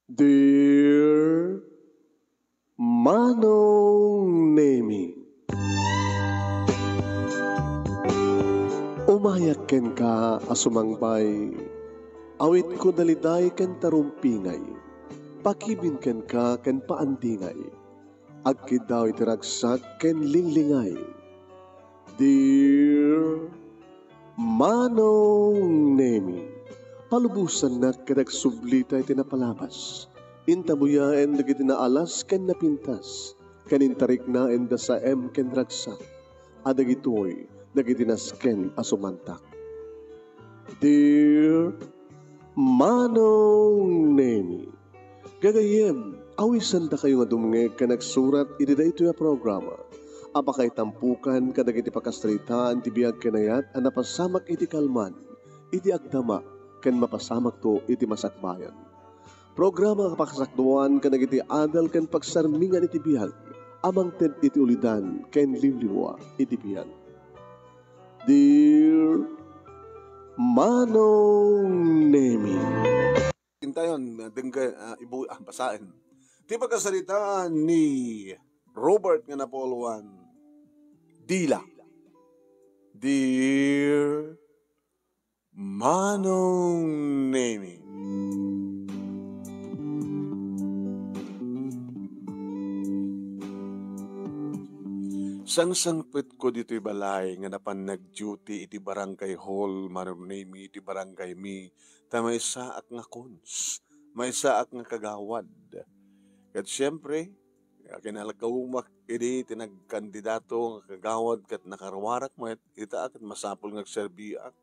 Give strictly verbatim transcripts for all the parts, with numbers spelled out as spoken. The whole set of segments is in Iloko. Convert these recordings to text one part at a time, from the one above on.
Dear Manong Nemi, umayak kenka a sumangbay, awitko daliday ken tarumpingay, pakibin kenka ken paandingay, agkiddaw iti ragsak ken linglingay. Dear Manong Nemi, palubosannak ket agsublita iti napalabas. Intabuyaen dagiti naalas ken napintas, ken intariknaen da saem ken ragsak, a dagitoy dagiti nasken a sumantak. Dear Manong Nemi, gagayyem, awisandakayo nga dumngeg ken agsurat iti daytoy a programa a pakaitampukan kadagiti pakasaritaan ti biag ken ayat a napasamak iti kalman, iti agdama, ken mapasamakto iti masakbayan. Programa nga pakasakduan kadagiti adal ken pagsarmingan iti biag a mangted iti ulidan ken liwliwa iti biag. Dear Manong Nemi. Intayon, dengga, ah, ibu-, ah, basaen. Ti pagkasaritaan ni Robert nga Napoleon, dila. Dear Manong Nemi. Sangsangpetko ditoy balay nga napan nag-duty iti barangay hall, Manong Nemi, iti barangay mi, ta maysaak nga cons, maysaak nga kagawad. Ket siempre, kinalagawmak idi ti nagkandidato nga kagawad ket nakaruarak met, ita ket masapul nga agserbiak.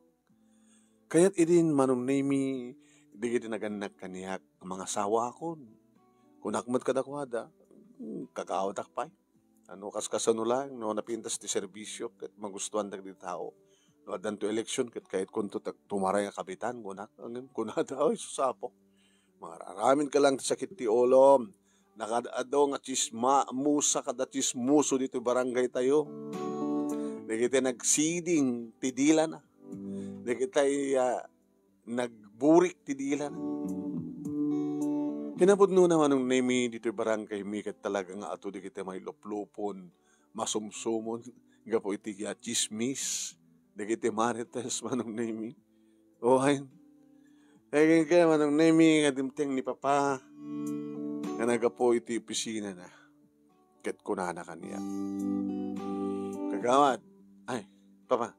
Kayat idin, Manong Nemi, dagiti nagannak kaniak a mangasawaakon. Kunak met kadakuada, "Hmm, kakawatak pay. Ano, kaskasano laeng no napintas ti serbisio ket magustuan dagiti tao. No addanto eleksyon ket kayatkonto ti tumaray nga kapitan," kunak. Ngem kunada, "Ay, sus, Apo. Mangar-aramidka lang ti sakit ti ulom. Nakaad-adu nga tsisma-, musa kada tsismoso ditoy barangay tayo. Dagiti nagsiding ti dilana. Dagiti, ah, nagburik ti dilana." Kinapudnona, Manong Nemi, ditoy barangay mi ket talaga nga adu dagiti mailuplupon, masumsumon, gapu iti, ah, tsismis dagiti marites, Manong Nemi. O, ay, ay, kay, kay, Manong Nemi, nga dimteng ni Papa nga naggapu iti opisinana. Ket kunana kaniak, "Kagawad, ay, Papa,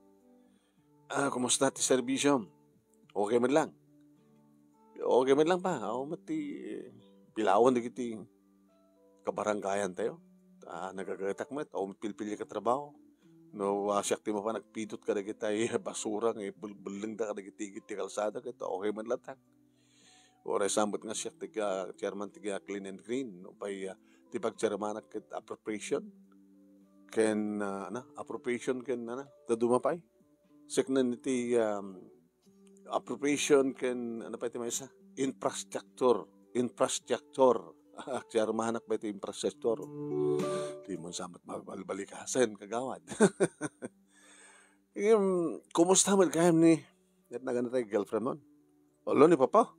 ah, kumusta ti serbisyom? Okay met lang?" "Okay met lang, Pa. Awan met ti, eh, pilawan dagiti kabarangayan tayo. Ah, nagagatak met, awan pilpili ka trabaho. No, ah, siak ti mapan agpidot kadagiti basura nga ibel-, bellengda kadagiti igid ti kalsada, ket okay met latta. Uray saan met nga siak ti, ah, chairman ti, ah, Clean and Green, no, pay, ah, ti pagchairmanak ket appropriation, ken, ah, ano, appropriation ken, ano, dadduma pay. Siak na iti, um, appropriation ken, ano pay ti maysa? Infrastructure. Infrastructure. Chairmanak pay ti infrastructure. Di mo saan met mabalbalikasen, kagawad." "Em, kumusta met gayam ni," ket nagan ti girlfriend mo? "Ala, ni Papa.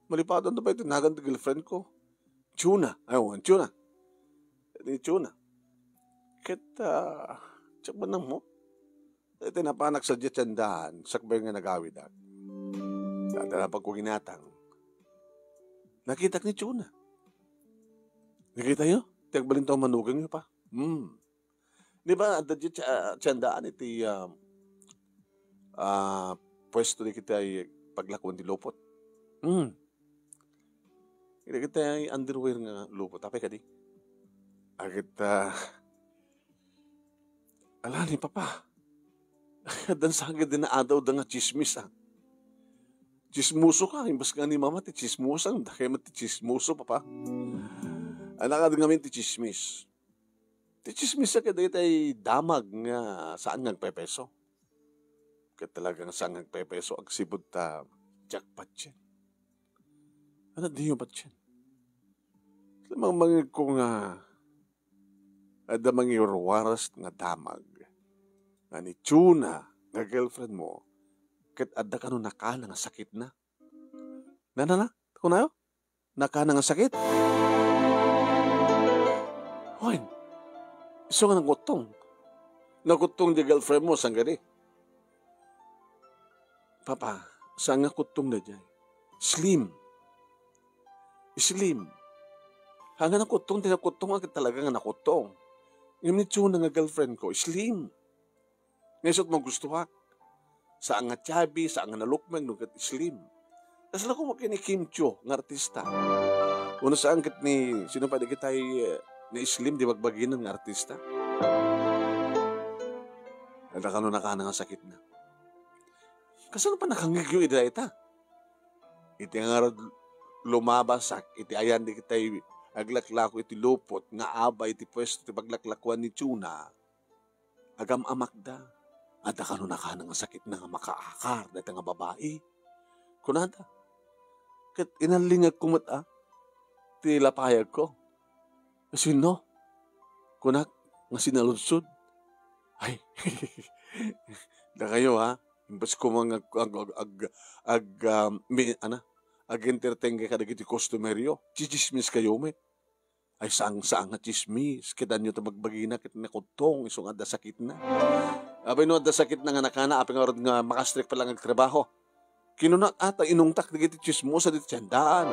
Malipatanto pay ti nagan ti girlfriend ko. Chuna. Ay, wen, Chuna. Ni Chuna. Ket, ah, check man lang mo. Iti napanak sadiay ti andaan, sakbay nga nagawidak. Dada na pagkuginatang. Nakitak ni Chuna." "Nakitayo? Ti agbalin tayo manugangyo, Pa." Hmm. Di ba, adda di ti, ah, ti andaan iti, ah, ah, puesto dagiti paglakuan ti lupot? Hmm. Dagiti underwear nga lupot. Apay kadi? Agit, ah, ala ni Papa. Addan sa agid din adawda nga tsismis, ah. Tsismoso ka, imbes nga ni Mama ti tsismosa, dakayo met ti tsismoso, Papa. Anak, adda ngamin ti tsismis. Ti tsismis ket dagiti damag nga saan nga agpepeso. Ket talaga nga saan nga agpepeso, agsipud ta diak patien. Ano, diyo patien? Mangmangegko nga adda mangiruaras nga damag nga ni Chuna nga girlfriend mo, ket adda kano nakana nga sakitna. Nanana, kunayo? nakana nga sakit? Wen, isu nga nakuttong. Nakuttong di girlfriend mo, saan kadi? Papa, saan nga kuttong daydiay? Slim. Slim. Haan nga nakuttong, ti nakuttong, ket talaga nga nakuttong. Ngem ni Chona nga girlfriend ko, slim. Nga isu ti magustuak. Saan nga chubby, saan nga nalukmeng, no ket slim. Kasla koma ken ni Kim Chiu nga artista. Wenno saan ket ni, sino pay dagitay, eh, ni slim di bagbaginan nga artista? Adda kano nakana nga sakitna. Kasano pay nakangngegyo ida dayta? Iti ngarud lumabasak, iti ayan dagitay aglaklako iti lupot nga abay iti puesto ti paglaklakuan ni Chona. Agam-amakda. Adda kano nakana nga sakitna nga makaakar dayta nga babai? Kunada. Ket inallingekko met a, ti lapayagko. Sinno? Kunak nga sinaludsod. Ay, dakayo, ha? Imbes koma nga ag-, ag-, ag-, ag-, ah, mi-, ana, ag-entertain kayo kadagiti customeryo. Chichismis kayo met. Ay, saan-saan nga chismis. Ket ania ti bagbagina ket nakuttong, isu nga adda sakitna. Abay, no adda sakitna nga nakana, apay ngarud nga makastrek pay la nga agtrabaho? Kinuna, a, ta inungtak dagiti chismosa ditoy tiendaan.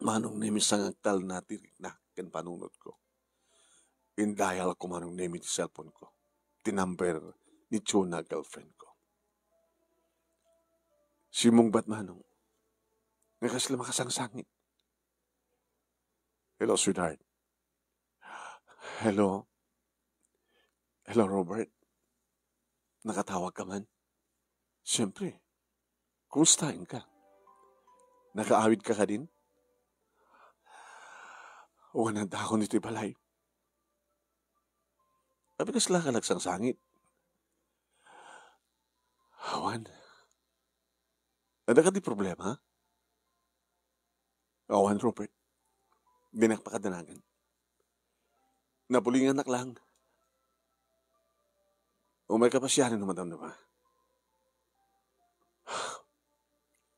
Manong Nemi, sangaktalna ti riknak ken panunotko. Indayalko Manong Nemi ti cellphone ko. Ti number ni Chona, girlfriend ko. Simmungbat, Manong. Nga kasla makasangsangit. Hello, sweetheart. Hello. Hello, Robert. Nakatawag ka man? Siyempre. Kumustaen ka? Nakaawid ka kadin? Wen, adda akon ditoy balay. Apay kasla ka nagsangsangit? Awan. Adda kadi problema? Awan, Robert. Dinak pakadanagan. Nabulinganak lang. Umayka pasiaren no madamdama.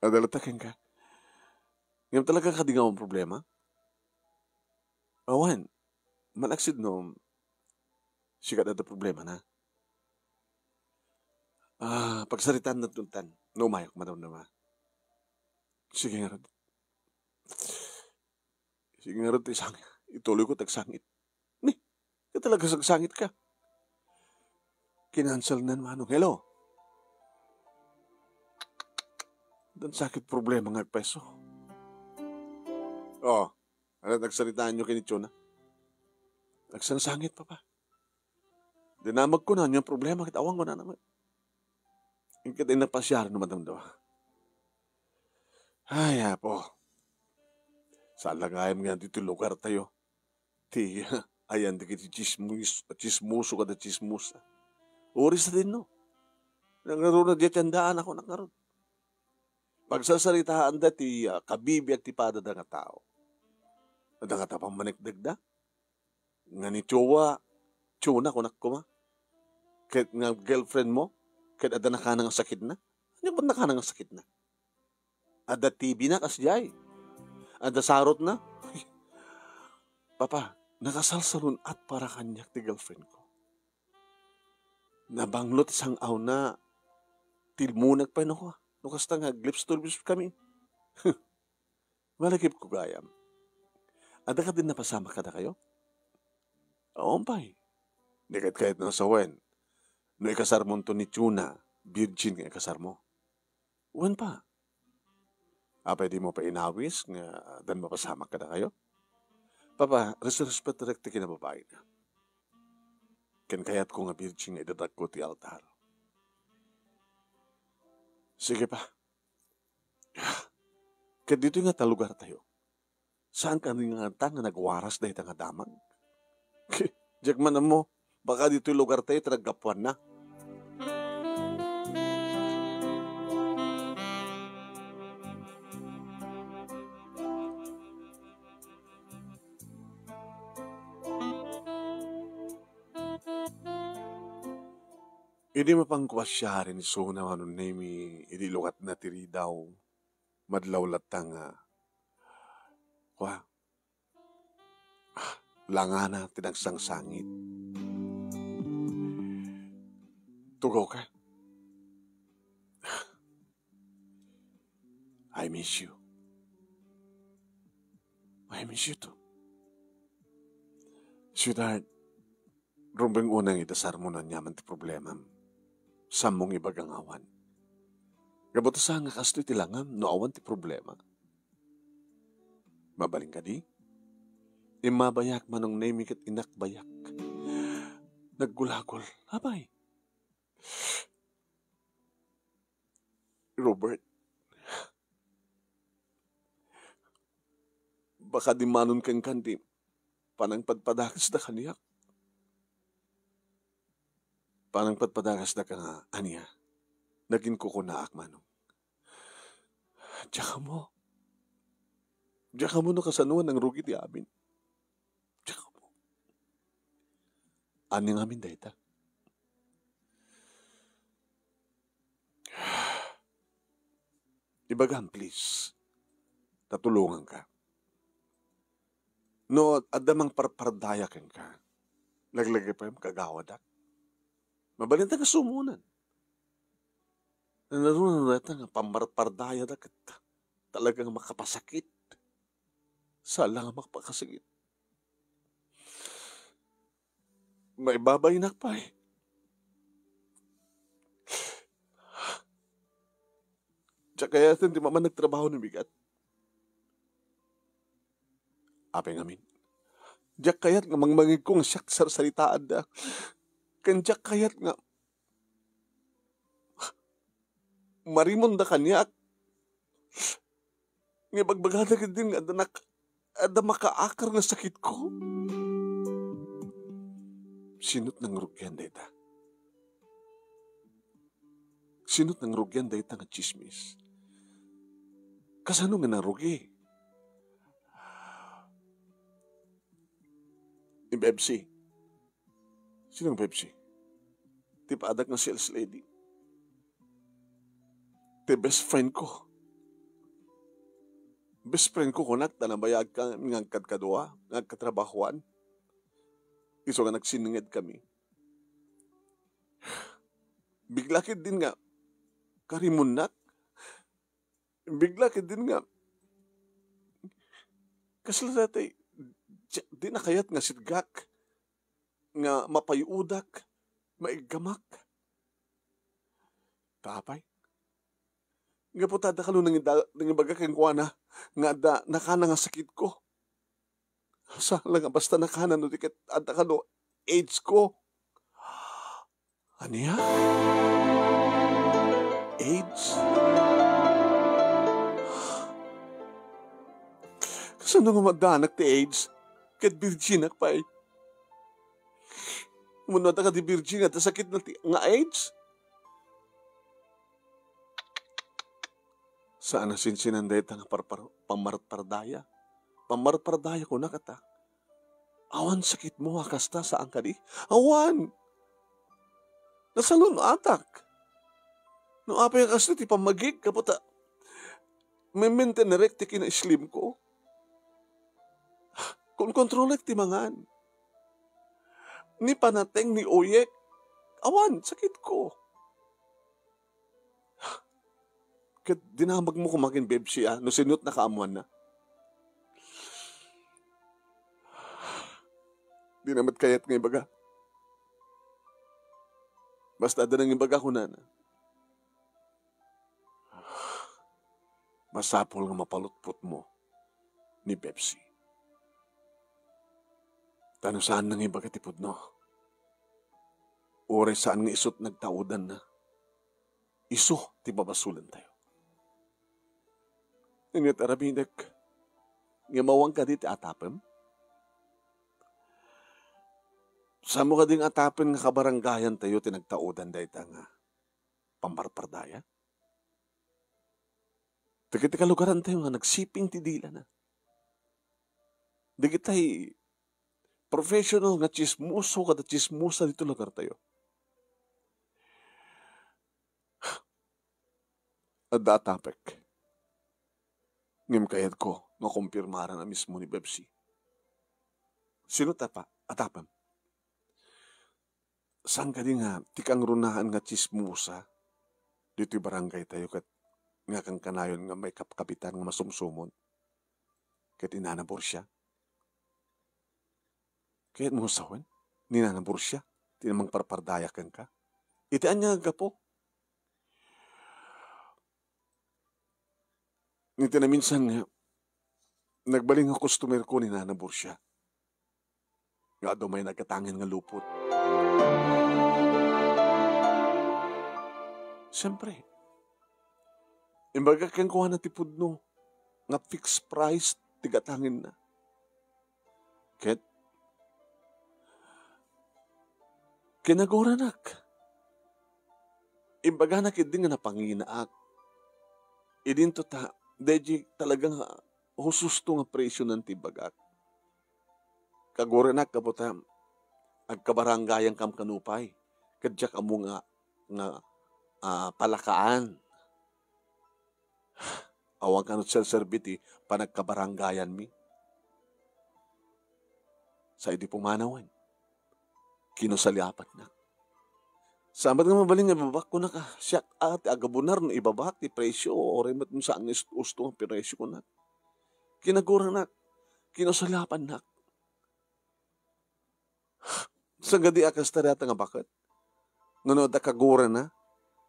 Adda latta kenka. Ngem talaga kadi nga awan problema? Awan. Malaksid no sika adda problemana. Ah, pagsaritaan naton tan no umayok madamdama. Sige ngarud. Sige ngarud ti sang-, ituloy ko ti agsangit. Ni, ka talaga sagsangit ka. Kinanselnan, Manong. Hello? Addan sakit problema nga agpeso. Oh, ano nagsaritaan nyo kini Chona? Nagsangsangit, Papa. Dinamag ko na yung problema, ket awan ko na naman. Inka din napasiar no madamdama. Ay, Apo. Saan lang ayam nga dito lugar tayo. Ti, ayan, dagiti chismus-, chismoso kada chismosa. Uri sa din, no? Nangaruna di tandaan ako, nangarun. Pagsasaritaan da ti, ah, kabibiag ti padada nga tao. Adda nga tapang manikdagda. Nga ni Chua, Chuna, kunak kuma. Ket nga girlfriend mo, ket adda nakana nga sakitna. Ania met nakana nga sakitna? Adda T B na kasdiay. Adda sarotna. Papa, nakasalsalun-at para kaniak ti girlfriend ko. Nabanglo ti sang-awna, tilmunag pay no, no kasta nga aglips-to-lips kami. Malagipko gayam. Adda kadin napasamak kadakayo? Awan pay. Di ket kayatna sawen, no ikasarmonto ni Chuna, virgin nga ikasarmo. Wen pa. Apay dimo pay inawis nga addan mapasamak kadakayo? Papa, res-, respetarek ti kinababaina. Ken kayatko nga virgin nga idadagko ti altar. Sige pa. Ket ditoy ngata lugartayo, saan kadi ngata nga nagwaras dayta nga damag? Diak man ammo, baka ditoy lugartayo ti naggapuanna. Idi mapanko a siarin isuna, Manong Nemi, idi lugatna ti ridaw, madlaw latta nga, kua, langana ti nagsangsangit. Tugawka. I miss you. I miss you too. Sweetheart, rumbeng unay nga idasarmo no aniaman ti problemam. Saanmo nga ibaga nga awan. Gapu ta saan nga kastoy ti langam no awan ti problema. Mabalin kadi? Immabayak, Manong Nemi, ket inakbayak. Naggulagol. Apay. Robert, baka dimmanon kenka ti panangpadpadakesda kaniak. Panangpadpadakesda ka nga ania? Naginkukunaak, Manong. Diak ammo. Diak ammo no kasano a nangrugi ti amin. Diak ammo. Ania ngamin dayta? Ibagam, please. Ta tulonganka. No adda mangparpardaya kenka, laglagipem kagawadak. Mabalinta nga sumunan. Nanaruna dayta nga pammarpardayadak ket talagang makapasakit. Saan la nga makapasakit. Maibabaynak pay. Diak kayaten ti maman nagtrabaho no bigat. Apay ngamin, diak kayat nga mangmangegko nga siak sarsaritaanda. Ken diak kayat nga marimonda kaniak. Nga ibagbagada ketdin nga adda nak-, adda makaakar nga sakitko. Sino't nangrugian dayta? Sino't nangrugian dayta nga tsismis? Kasano nga narugi? Ni Bebsi. Sinong Bebsi? Ti paadak nga sales lady. Ti best friend ko. Best friend ko kunak ta nabayagka nga agkadkadua, nga agkatrabahoan. Isu nga nagsinninged kami. Bigla ketdin nga karimonnak. Bigla ketdin nga, kasla dayta, di, di na kayat nga sitgak, nga mapay-odak, maiggamak. Ta apay? Gapu ta adda kano nangida-, nangibaga kenkuana nga adda nakana nga sakitko. Saan la nga basta nakana no di ket adda kano AIDS ko. Ania? AIDS? Kasano nga maaddanak ti AIDS? Ket virginak pay. Wenno adda kadi virgin nga adda sakit na ti, nga AIDS? Saan a sinsinan dayta nga parpar-, pammarpardaya? Pammarpardaya kuna kata? Awan sakitmo a kasta, saan kadi? Awan! Nasalun-atak. No apay a kastoy ti pammagik, gapu ta mementenerek ti kinaislimko. Konkontrolek ti mangan. Ni panateng, ni uyek, awan, sakitko. Ket dinamagmo koma ken Bebsi a no sino't nakaammoanna. Dina met kayat nga ibaga. Basta adda nangibaga kunana, masapul nga mapalutpotmo ni Bebsi. Ta no saan nangibaga ti pudno, uray saan nga isu't nagtaudanna, isu ti babasolantayo. Inget aramidek nga mawan kadi ti atapem? Saanmo kadi nga atapen nga kabaranggayantayo ti nagtaudan dayta nga pamparpardaya? Dagiti kalugarantayo nga nagsiping ti dilana. Dagitay professional nga tsismoso kada tsismosa dito lugartayo. adda atapek. Ngem kayatko nga kumpirmaran a mismo ni Bebsi. Sino ta pa-, atapem? Saan kadi nga ti kangrunaan nga tsismosa ditoy barangay tayo ket nga kankanayon nga maikapkapitan nga masumsumon ket ni Nana Borsia? Kayatmo sawen ni Nana Borsia ti mangparpardaya kenka? Iti ania nga gapu? Iti naminsan nga nagbalin nga customer ko ni Nana Borsia nga adu may nagkatangen nga lupot. Siyempre, imbaga kenkuana ti pudno nga fixed price ti gatangenna. Ket kinaguranak. Imbaganak idi nga napanginaak. Idinto ta, daydi talaga nga husto nga presionan ti imbagak. Kaguranak gapu ta agkabarangayankam kano pay. Ket diak ammo nga, nga, ah, palakaan. Awan kano ti serserbi ti panagkabarangayanmi. Sa idi pumanawen, kinusaliapatnak. Saan met nga mabalin nga ibabak, kunak, a, siak a ti agabunar no ibabak ti presio, uray met no saan nga ist-, usto nga presio, kunak. Kinaguranak, kinusaliapatnak. Saan kadi a kasta dayta nga baket? Ngano adda kagurana?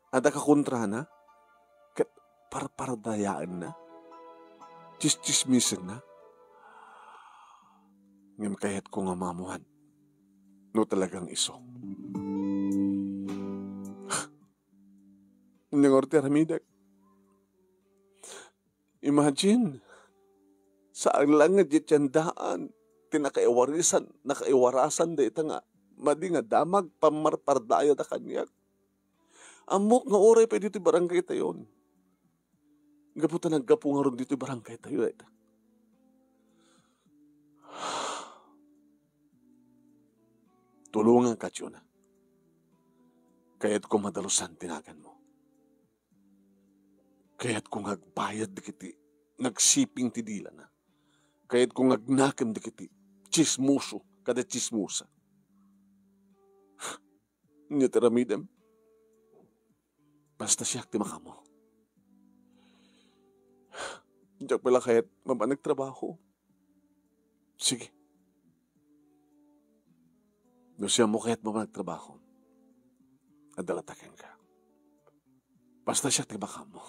Adda kakontrana? Ket parpardayaenna? Tsistsismisenna? Ngem kayatko nga maammuan no talagang isu. Ania ngarud ti aramidek? Imagine, saan laeng nga diay tiendaan ti nakaiwarisan, nakaiwarasan dayta nga madi nga damag pammarpardayada kaniak. Ammok nga uray pay ditoy barangay tayon. Gapu ta naggapu ngarud ditoy barangay tayo, dayta. Tulonganka, Jonah. Kayatko madalusan ti naganmo. Kayatko nga agbayad dagiti nagsiping ti dilana. Kayatko nga agnakem dagiti tsismoso kada tsismosa. Ania ti aramidem? Basta siak ti makaammo. Diak pay la kayat mapan agtrabaho. Sige. No siakmo kayat mapan agtrabaho, adda latta kenka. Basta siak ti makaammo.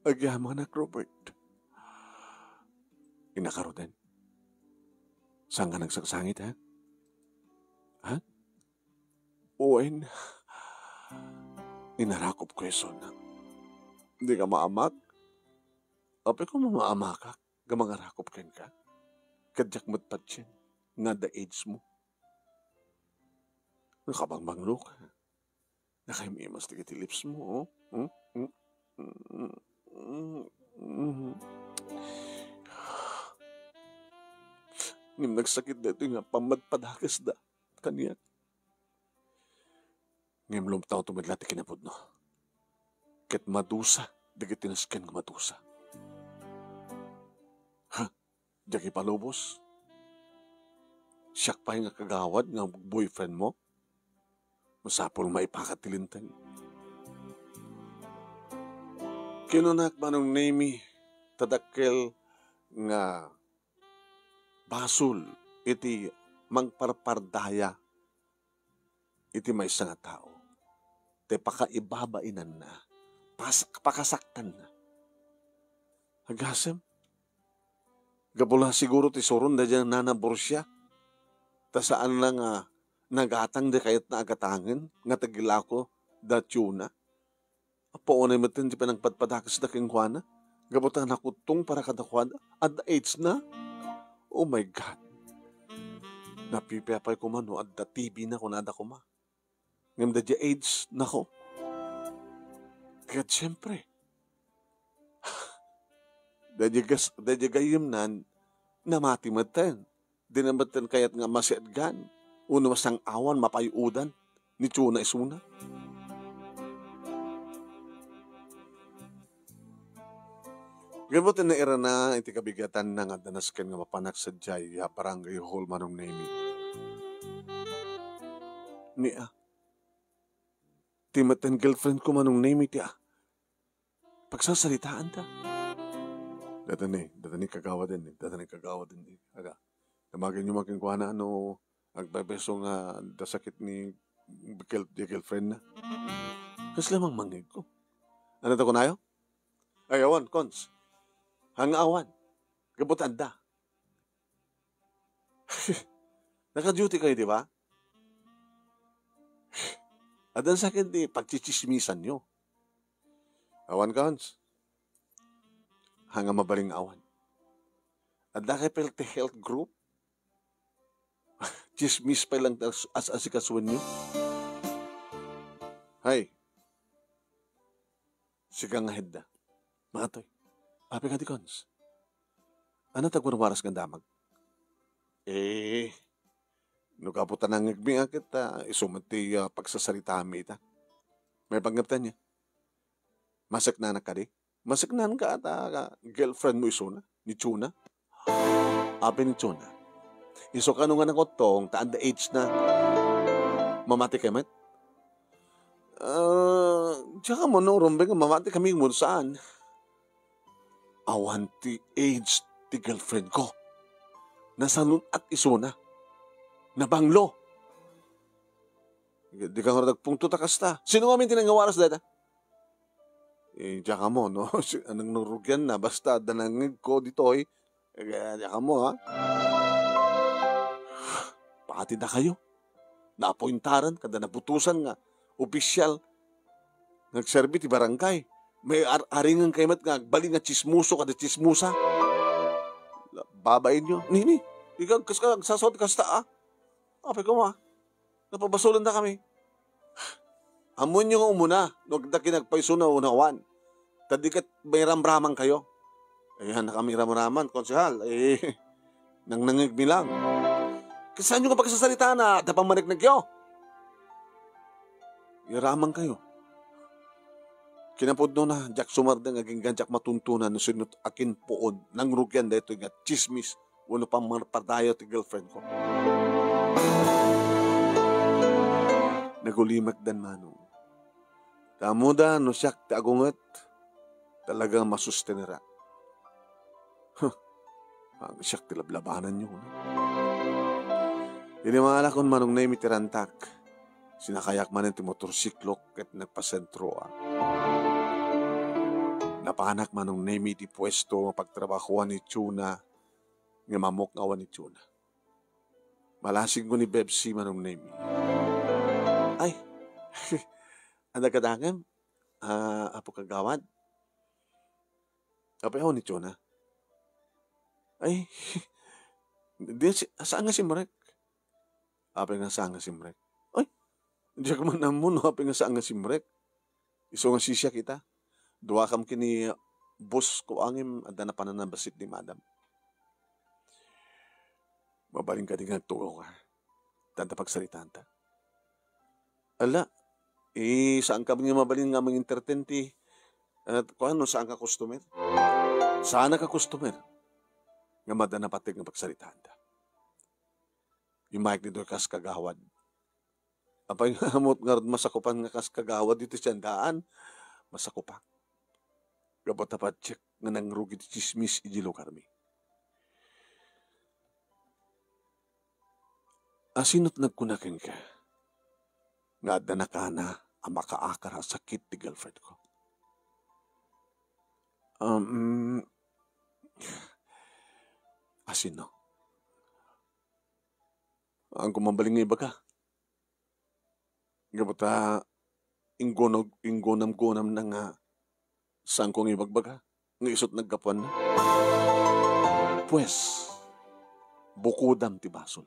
Agyamanak, Robert. Innak ngaruden. Saan ka nagsangsangit, ha? Ha? Wen, inarakop ko isuna. Di ka maamak? Apay ko mamaamakak nga mangarakop kenka? Ket diak met patien nga adda AIDS mo. Nakabangbanglo ka. Nakaim-imas dagiti lips mo, oh. Hmm? Hmm? Hmm? Hmm? Hmm? Ngem nagsakit daytoy nga pammadpadakesda kaniak. Ngem lumtawto met la ti kinapudno. Ket madusa dagiti nasken nga madusa. Ha? Diak ipalubos? Siak pay nga kagawad nga boyfriend mo? Masapul maipakat ti linteg. Kinunak, Manong Nemy, ta dakkel nga basol iti mangparpardaya iti maysa nga tao, ti pakaibabainanna, pas-, pakasaktanna. Agasem, gapu la siguro ti suron daydiay Nana Borsia, ta saan la nga nagatang di kayatna a gatangen nga tagilako da Tiona. Apo, unay met ti panagpadpadakesda kenkuana, gapu ta nakuttong para kadakuada, adda AIDS na. Oh my God! Napipiapay koma no adda T B na kunada koma. Ngem daydiay AIDS, nako. Ket siyempre, daydiay gas-, daydiay gayyemnan, namati metten. Di na metten kayat nga masiatgan, wenno masang-awan, mapay-odan ni Tiona isuna. Gapu ta nairana iti kabigatanna nga adda nasken nga mapanak sadiay a barangay hall, Manong Nemi. Ni, ah, ti metten girlfriend ko, Manong Nemi, ti, ah, pagsasaritaanta. Datani, datani kagawad ni, datani kagawad ni. Aga, damagenyo man kenkuana no agbebeso nga adda sakit ni girl-, ni girlfriend na. Kasla mangmangngegko. Ania ti kunayo? Ay, awan, Cons. Haan nga awan. Gapu ta adda. Naka-duty kayo, di ba? Addan saken ti pagtsitsismisanyo. Awan, Cons. Haan nga mabalin nga awan. Adda kay pay ti health group? Tsismis pay lang as-, as-asikasuenyo? Hay. Sika nga head da. Matoy. Apay kadi, Cons? Ania ti agwarwaras nga damag? Eh, no gapu ta nangngegmi a ket, ah, isu met ti, ah, pagsasaritaanmi ita. Maipanggeptanyo? Maseknanak kadi? Maseknanka ta girlfriend mo isuna, ni Chona? Apay ni Chona? Isu kano nga nanguttong ta adda AIDS na? Mamati kay met? Ah, diak ammo no rumbeng nga mamati kami ngem saan. Awan ti AIDS ti girlfriend ko. Nasalun-at isuna. Nabanglo. Di ka nga nagpungtot a kasta. Sino ngamin ti nangwaras dayta? Eh, diak ammo, no? Si-, anong narugian na? Basta adda nangngegko ditoy. Eh, diak ammo, ha? Pati dakayo. Naapointaran, kada nabutusan nga opisyal nga agserbi ti barangay. May ar-, aringan kayo met nga agbalin nga tsismoso kada tsismosa. La-, babainyo. Nini, ikaw, kas-, kas-, agsasaw ti kasta, ah. Apay koma, napabasolendakami. Ammoenyo nga umuna, no adda kinagpaisuna wenno awan. Ta di ket mairamramankayo. Ay, haan nakami iramraman, Konsehal. Eh, nangnangngegmi lang. Ket saanyo nga pagsasaritaan a adda pammaneknekyo? Iramankayo. Kinapudnona, diak sumardeng agingga diak matuntunan no sino akin puon nangrugian daytoy nga tsismis wenno pammarpadayaw ti girlfriend ko. Nagulimekdan, Manong. Ta ammoda no siak ti agunget, talaga masustenerak. Huh. Ang siak ti lablabananyo, no? Idi maalakon, Manong Nemi, ti rantak, sinakayak manen ti motorsiklo ket nagpasentroak. Napanak, Manong Nemi, ti puesto nga pagtrabahoan ni Chona, nga mamok nga awan ni Chona. Malasig ko ni Bebsi, Manong Nemi. Ay, adda kadagem, ah, Apo Kagawad. Apay awan ni Chona? Ay, di, si-, saan nga simrek? Apay nga saan nga simrek? Ay, diak man ammo no apay nga saan nga simrek. Isu nga sisiak ita. Duakam ken ni boss ko ngem adda napan a nabassit ni madam. Mabalin kadi nga agtugaw ka? Tanta pagsaritaanta. Ala, eh, saan ka nga mabalin nga mangintertain ti, eh, kuan no saan ka customer? Saan ka customer? Nga adda napateg nga pagsaritaanta. Immayak ditoy kas kagawad. Apay nga ammok ngarud masakupan nga kas kagawad ditoy siandaan? Masakupan. Gapu ta patiek nga nangrugi ti tsismis idi lugarmi. Asino ti nagkuna kenka nga adda nakana a makaakar a sakit ti girlfriend ko? Um, asino? Haanko mabalin nga ibaga. Gapu ta inggunam-, inggunamgunamna nga saanko nga ibagbaga nga isu ti naggapuanna. Pues, bukodam ti basol.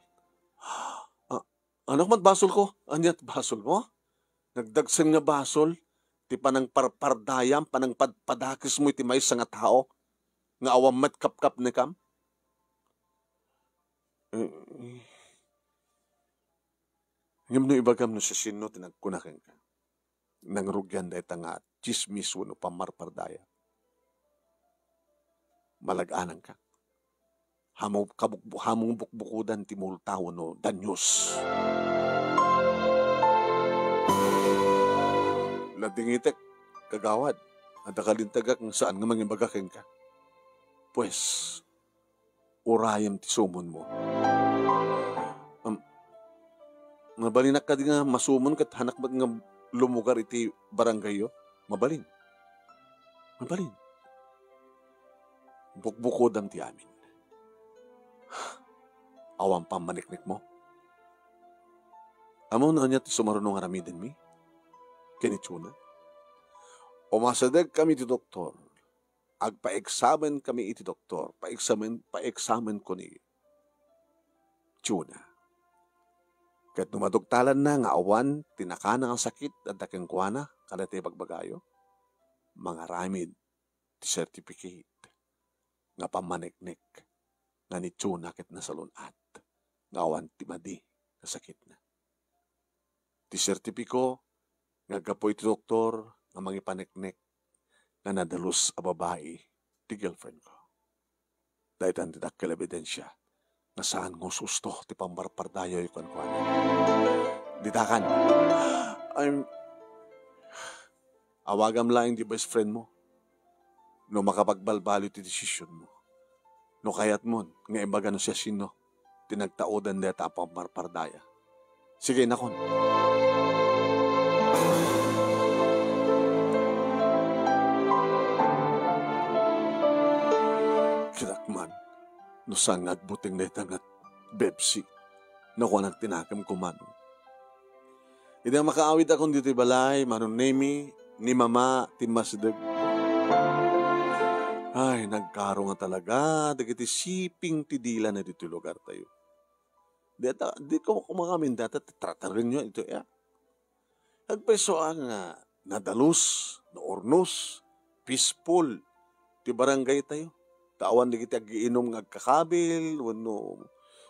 Ah, ania met basolko? Ania ti basolmo? Nagdagsen nga basol ti panangparpardayam, panangpadpadakesmo iti maysa nga tao nga awan met kapkapnekam? Eh, ngem no ibagam no siasino ti nagkuna kenka, nangrugian dayta nga tsismis wenno pammarpardaya. Malag-ananka. Hamu-, kabuk-, hamubukbukodan ti multa wenno danyos. Nadingitek, kagawad, adda kalintagak nga saan nga mangibaga kenka. Pues, urayem ti sumonmo. Am, mabalinak kadi nga masumon ket hanak met nga lumugar iti barangayyo? Mabalin. Mabalin. Bukbukodam ti amin. Awan pammaniknikmo. Ammom no ania ti sumaruno nga aramidenmi ken ni Chona? Umasidegkami iti doktor. Agpa-examen kami iti doktor. Pa-examen, pa-examen ko ni Chona. Ket no maduktalanna nga awan ti nakana nga sakit adda kenkuana, kada ti ibagbagayo, mangaramid ti certificate nga pammaniknik nga ni Chona ket nasalun-at nga awan ti madi nga sakitna. Ti sertipiko nga aggapu iti doktor nga mangipaniknik nga nadalus a babai ti girlfriend ko. Daytan ti dakkel a ebidensia nga saan nga ususto ti pambarbardayoyo kenkuana. Ditakan, I'm, awagam laeng di best friend mo no makapagbalbaliw ti desisionmo. No kayatmon nga ibaga no siasino ti nagtaudan dayta a pamparpardaya. Sige, nakon. Kitak man, no saan nga agbuteng dayta nga Bebsi, nakuanak ti nakemko, Manong. Idi makaawidakon ditoy balay, Manong Nemi, ni Mama ti masdeg. Ay, nagkaro nga talaga dagiti siping ti dilana ditoy lugartayo. Deta, di ko kumakamin data ti tratarenyo ito, ya. Agpayso a nga nadalus, naurnos, peaceful ti barangay tayo. Ta awan dagiti agiinom nga agkakabil, wenno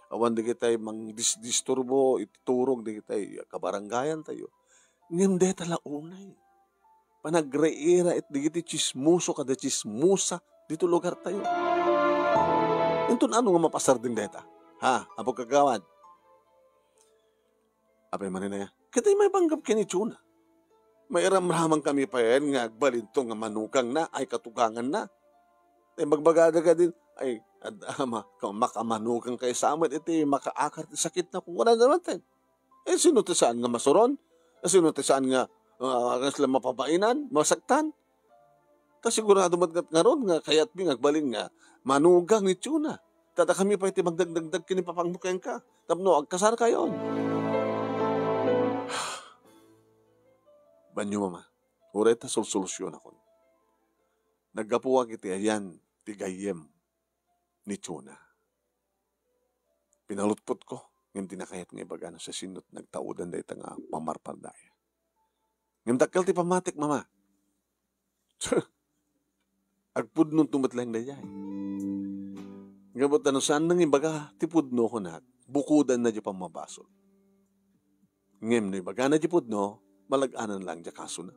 awan dagiti mangdis-disturbo iti turog dagiti kabarangayan tayo. Ngem deta la unay. Panagraiira iti dagiti tsismoso kada tsismosa dito lugar tayo. Inton ano nga mapasardeng deta? Ha, Apo Kagawad? Apay manen aya? Ket ay maipanggep ken ni Chona. Mairamraman kami payen nga agbalinto nga manugangna ay katuganganna. Ay magbagada kadin, ay, ad-, ama, ka-, makamanugang kay sa met iti makaakar ti sakitna, kung wala naman tayo. Eh, sino ti saan nga masuron? Eh, sino ti saan nga, ah, kasla mapabainan, masaktan? Ta sigurado met ngarud nga kayatmi nga agbalin nga manugang ni Chona. Ta dakami pay ti magdagdagdag ken ni papangmo kenka tapno agkasarkayon. Banyo, Mama. Uray ta solsolusyonakon. Naggapuak iti ayan ti gayyem ni Chona. Pinalutpotko, ngem di nakayat nga ibaga no siasino't nagtaudan dayta nga pamparpardaya. Ngem dakkel ti pammatik, Mama. Agpudnonto met laeng daydiay. Ngem ta no saan nang ibaga ti pudno kunak, bukodanna diay pammabasol. Ngem no ibagana diay pudno, malag-anan laeng diay kasona.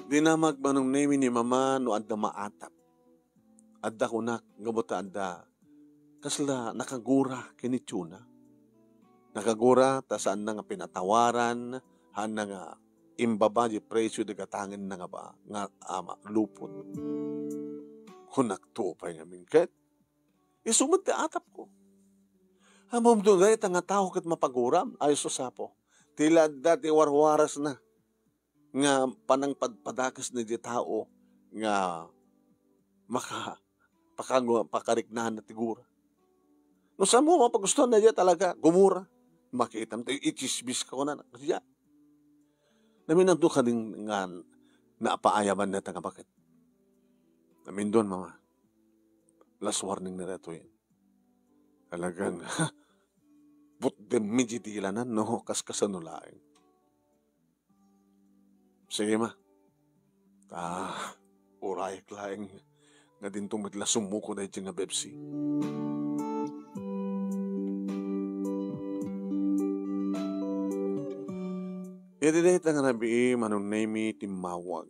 Dinamag Manong Nemi ni Mama no adda maatap. Adda kunak, gapu ta adda kasla nakagura ken ni Chona. Nakagura ta saanna nga pinatawaran, haanna nga imbaba di presyo di gatangenna nga ba, nga ama, lupot. Kunakto pay ngamin ket, isu met ti atapko. Ammom no dayta nga tao ket mapaguram, ay sus, Apo. Ti la adda ti warwarasna nga panangpadpadakes daydi tao nga maka-, pakagu-, pakariknaan ti gura. No saan mo mapagustuhan daydiay talaga, gumura. Makitam, ti ichismis ka kunan. Kaya, naminadto ka din nga napaayaman na nga bakit. Namindon, Mama. Last warning na daytoy. Talagang, putdem medyo dilanan, no? Kas kasano laeng. Sige, Ma. Ah, urayek laeng nga dinto met la sumuko daydiay nga Pepsi. Iti dayta nga rabii, Manong Nemy, timmawag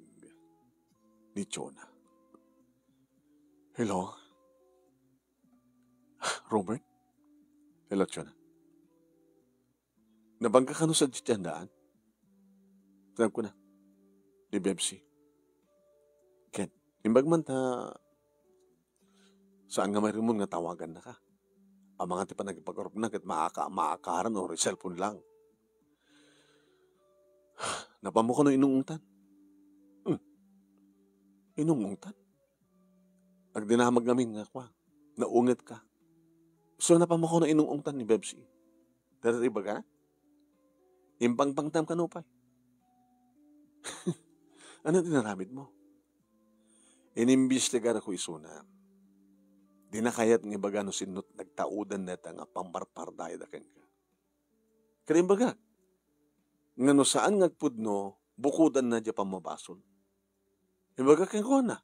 ni Chona. "Hello? Robert?" "Hello, Chona." "Nabanka kano sadiay ti andaan?" Sabi ko na, "Di Bebsi." Ket, imbag man ta, saan nga marimon nga tawagannaka. Amangan ti panagipag-arupna ket maaka-, maakaran or cellphone lang. "Napanmo kano inung-ungtan?" "Hmm. Inung-ungtan?" Agdinamag ngamin nga kua, naungetka. "So, napanmo kano inung-ungtan ni Bebsi?" Dayta ti ibaga? Impangpangtam kano pay? Ania ti inaramidmo? Inimbestigarko isuna. Dina kayat nga ibaga no sinno ti nagtaudan dayta nga pamparpardayada kenka. Ket imbagak nga no saan nga agpudno, bukodanna diay pammabasol. Imbagak kenkuana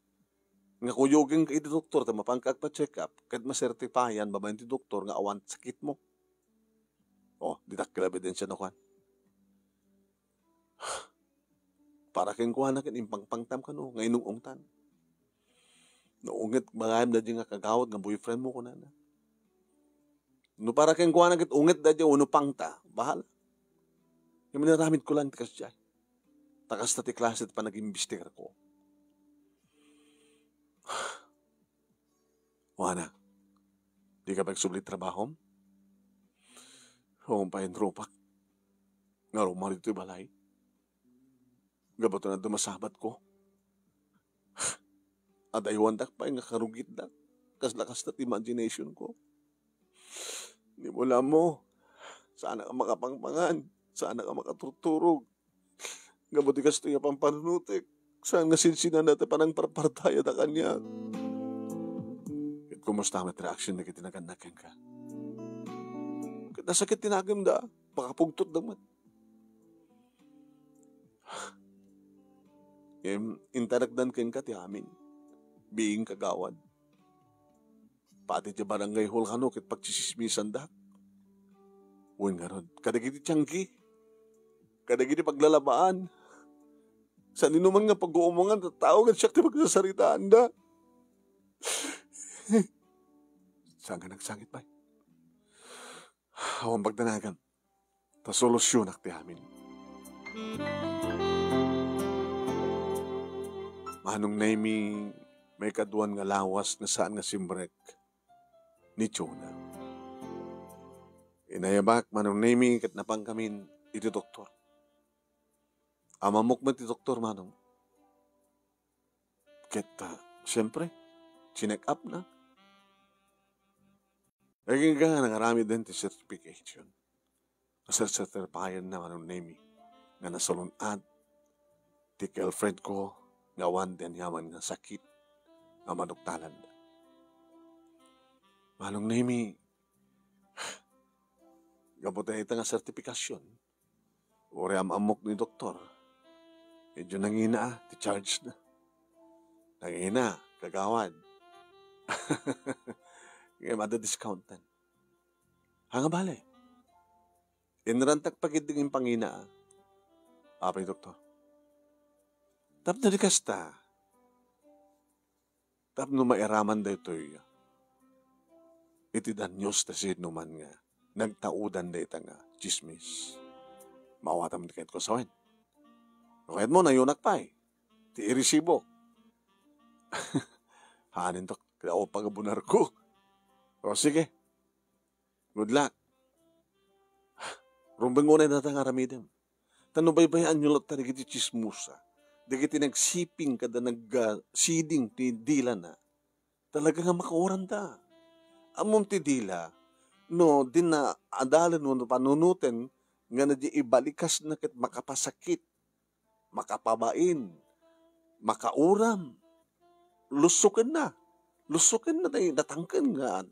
nga kuyogenka iti doktor ta mapanka agpa-check up ket masertipayan babaen ti doktor nga awan sakitmo. O, ditak ket ebidensia no kuan. Para kenkuana ket impangpangtam kano nga inung-ungtan. No unget gayam daydiay nga kagawad nga boyfriendmo, kunana. No para kenkuana ket unget daydiay wenno pangta, bahala. Ngem inaramidko lang ti kasdiay. Ta kasta ti klase ti panagimbestigarko. Kuana, dika pay agsubli trabahom? Awan pay inrupak nga rumar ditoy balay. Gapu ta adu masabatko. Adaywandak pay nga karugitdak. Kasla kasta ti imagination ko. Ni mo lammo, saanak a makapangpangan, saanak a makaturturog. Gapu ti kastoy nga pampanunotek, saan nga sinsinanda ti panangparpartayada kaniak. Ket kumusta met reaction dagiti nagannak kenka? Ket nasakit ti nakemda, makapugtotda met. Ngem, intarekdan kenka ti amin, biing kagawad. Pati ti barangay hall kano ket pagtsismisandak. Wen ngarud, kadagiti tianggi, kadagiti paglalabaan, saan ino man nga pag-uumongan, tattao ket siak ti pagsasaritaanda. Saan nga nagsangit pay? Awan pagdanagan. Ta solusionak ti amin. Manong Nemy, maikaduan nga lawas nga saan nga simrek ni Jonah. Inayabak, Manong Nemy, ket napankamin iti doktor. Ammok met ti doktor, Manong. Ket, ah, siyempre, chinek up na. Agingga nga nangaramid den ti certification. Nasersertipayan na, Manong Nemy, nga nasalun-at ti girlfriend ko nga awan ti aniaman nga sakit nga maduktalan. Manong Nemy, gapu ta ita nga sertifikasyon, uray am-ammok ni doktor, medyo nangina, ah, ti charge na. Nangina, kagawad. Ngem adda discountan. Haan nga bale. Inrantak pay ketdi nga impangina, ah. Apay, doktor. Tapno di kasta, tapno mairaman daytoy iti danyos ta sinoman nga nagtaudan dayta nga tsismis. Maawatam ti kayatko sawen. No kayatmo, nayunak pay ti irisibok. Hanin, dok, kaya o pagabunarko. O, sige. Good luck. Rumbeng unay dayta nga aramidem. Ta no baybayaanyo latta dagiti tsismosa, dagiti nagsiping kada nag-, ah, siding ti dilana, talaga nga makauramda. Ammom ti dila, no dinna adalen wenno panunoten nga na di ibalikasna ket makapasakit, makapabain, makauram, lusukenna. Lusukenna ti natangken nga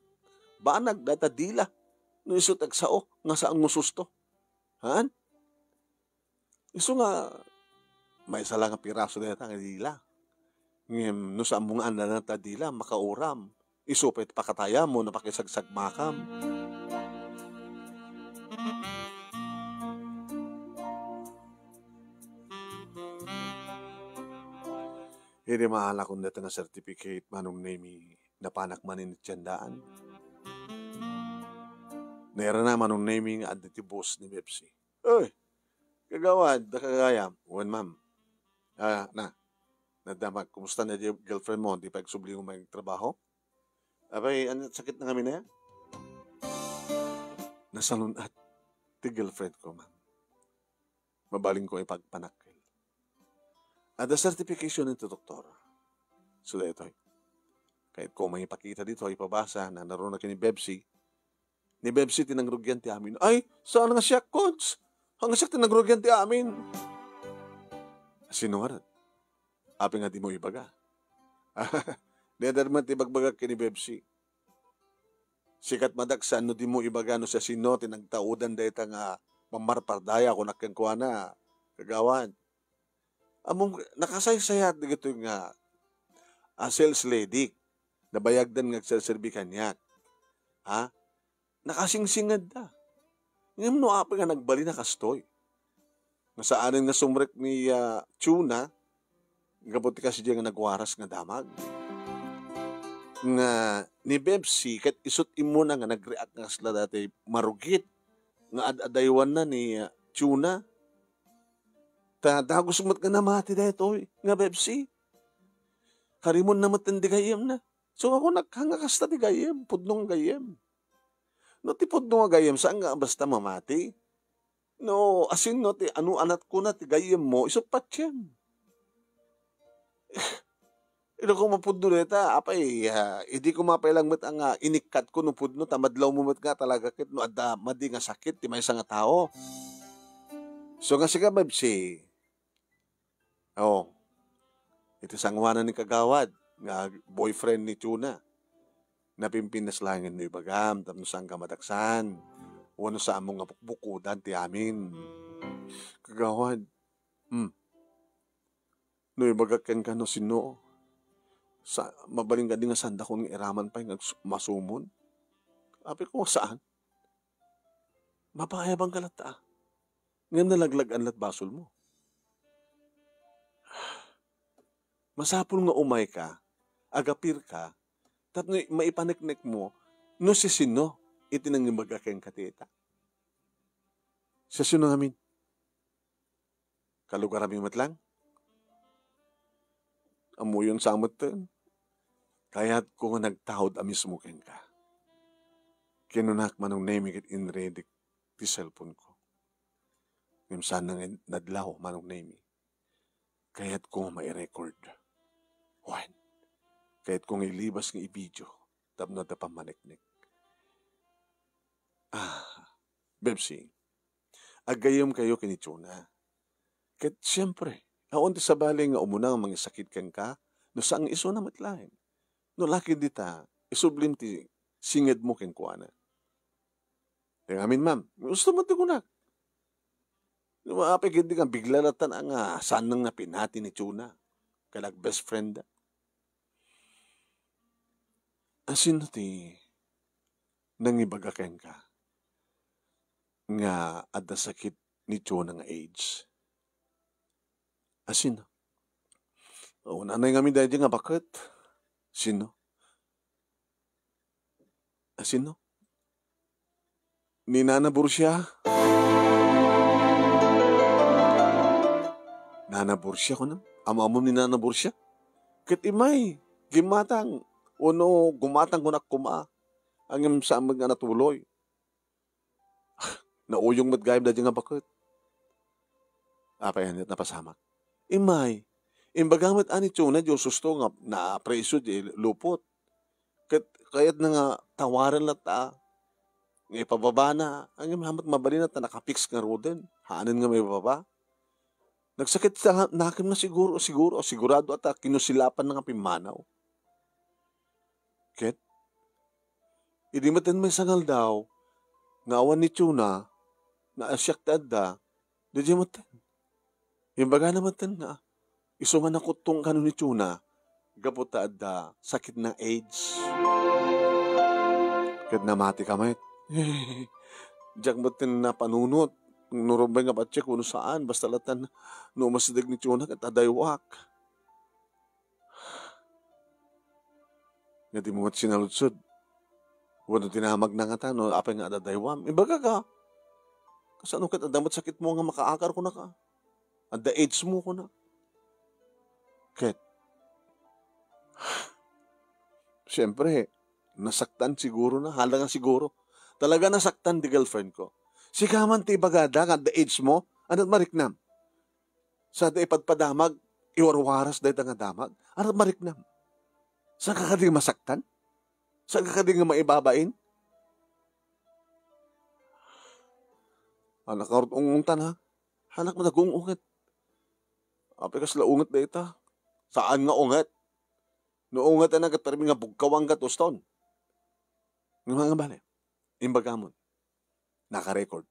banag dayta dila. No isu ti agsao nga saan nga susto. Haan? Isu nga maysa la nga piraso dayta nga dila. Ngem no saan mo nga andanan ta dila, makauram. Isu pay ti pakatayam wenno pakisagsagmakam. Idi maalakon dayta nga certificate, Manong Nemi, napanak manen iti tiendaan. Nairana Manong Nemi nga adda ti boss ni Bebsi. "Oy, kagawad, da kagayam." "Wen, ma'am." "Ah, na, nadamag, kumusta na di girlfriend mo? Di pay agsublimo magtrabaho?" "Apay, ano, sakit na ngamin aya?" "Nasalun-at ti girlfriend ko, ma'am. Mabalinko ipagpanakkel. Adda certification iti doktor." So, daytoy. Kayatko maipakita ditoy, ipabasa, nanaruna ken ni Bebsi. Ni Bebsi ti nangrugian ti amin. "Ay, saan nga siak, Kods? Saan nga siak ti nangrugian ti amin?" "Sino ngarud? Apay nga dimo ibaga?" Di adda met ibagbagak ken ni Bebsi. Sika met dayta no dimo ibaga no siasino ti nagtaudan dayta nga pammarpardaya, kunak kenkuana, "Kagawad, ammom, nakasaysayat dagitoy nga, a, sales lady. Nabayagdan nga agserserbi kaniak. Ha? Nakasingsingedda. Ngem no apay nga nagbalin a kastoy?" Nga saanen nga sumrek ni, ah, Chona, gapu ti kasdiay nga nagwaras nga damag. Nga ni Bebsi, ket isut' immuna nga nagreact nga kasla daytoy marugit nga ad-adaywanna ni, ah, Chona. Ta dagus met nga namati daytoy nga Bebsi. Karimonna met ti gayyemna. So, ako nagkanga kasta ti gayyem, pudno nga gayyem. No ti pudno nga gayyem, saan nga basta mamati? No, asin no, ti ano, anatkona ti gayyemmo, isu patiem. Ino ko mapudno dayta, apay, ah, idi ko mapailang met nga inikkat ko no pudno, ta madlaw mo met nga talaga ket no adda madi nga sakit ti maysa nga tao. So nga sika, Bebsi, oh, iti sangoanan ni kagawad nga boyfriend ni Chona. Napimpinnas laengen no ibagam tapno saanka madaksan, wenno saanmo nga bukbukodan ti amin. Kagawad, hmm, no ibagak kenka no sino, sa-, mabalin kadi nga saandakon nga iraman pay nga agsu-, masumon? Apay ko, saan? Mapaayabangka latta, a. Ngem nalaglag-an lat basolmo. Masapul nga umayka, agapirka, tapno maipaneknekmo no siasino iti nangibaga kenka ti ita. Siasino ngamin? Kalugarami met lang? Ammoyon sa metten. Kayatko nga nagtaud a mismo kenka. Kinunak, Manong Nemi, ket inredek ti cellphone ko. Ngem saan nga nadlaw, Manong Nemi. Kayatko nga mai-record. Wen, kayatko nga ilibas nga i-video tapno adda pammaneknek. Ah, Bebsi, aggayyemkayo ken ni Chona. Ket siempre, awan ti sabali nga umuna nga mangisakit kenka, no saan nga isuna met laeng. No la ket dita, isublim ti singedmo kenkuana. Ti ngamin, ma'am, gusto met ti kunak. No apay ket di nga bigla latta nga saan nga pinati ni Chona, ken ag-best friend da. Asino ti nangibaga kenka nga adda sakit ni Chona nga AIDS? Asino? O, nanay ngamin daydi nga baket. Sino? Asino? Ni Nana Borsia? Nana Borsia, kunam? Am-amom ni Nana Borsia? Ket immay, gimmatang, wenno gummatang kunak koma, ngem saan met nga natuloy. Nauyong met gayam daydi nga baket. Apay aniat napasamak? Immay, imbaga met a ni Chona idi ususto nga napresyo di lupot. Ket kayatna nga tawaren latta, nga ipababana, ngem saan met mabalin ta naka-fix ngaruden, saanen nga maibaba. Nagsakit sa nakemna siguro, siguro, sigurado a ta kinusilapanna nga pimmanaw. Ket idi metten maysa nga aldaw nga awan ni Chona, nga siak ti adda, daydiay metten. Imbagana metten nga isu nga nakuttong kano ni Chona gapu ta adda sakitna AIDS. Ket namatika met. Diak metten napanunot no rumbeng nga patiek wenno saan, basta latta no umasideg ni Chona ket adaywak. Nga dimo met sinaludsod. Wenno dinamagna ngata no apay nga adadaywam. Imbagak a, kasano ket adda met sakitmo nga makaakar kunaka? Adda AIDS mo kuna? Ket, siyempre, nasaktan siguro na. Hala nga siguro. Talaga nasaktan ti girlfriend ko. Sika man ti ibagada nga adda AIDS mo, ania ti mariknam? Sa adda ipadpadamag, iwarwaras dayta nga damag, ania ti mariknam? Saan ka kadi nga masaktan? Saan ka kadi nga maibabain? Anak, ngarud ungetan, ha? Anak, madagung-unget. Apay kasla unget dayta? Saan nga unget? No unget a nagkatarmi nga bugkawang kat uston. Nga mga bale, imbagamon. Naka-record.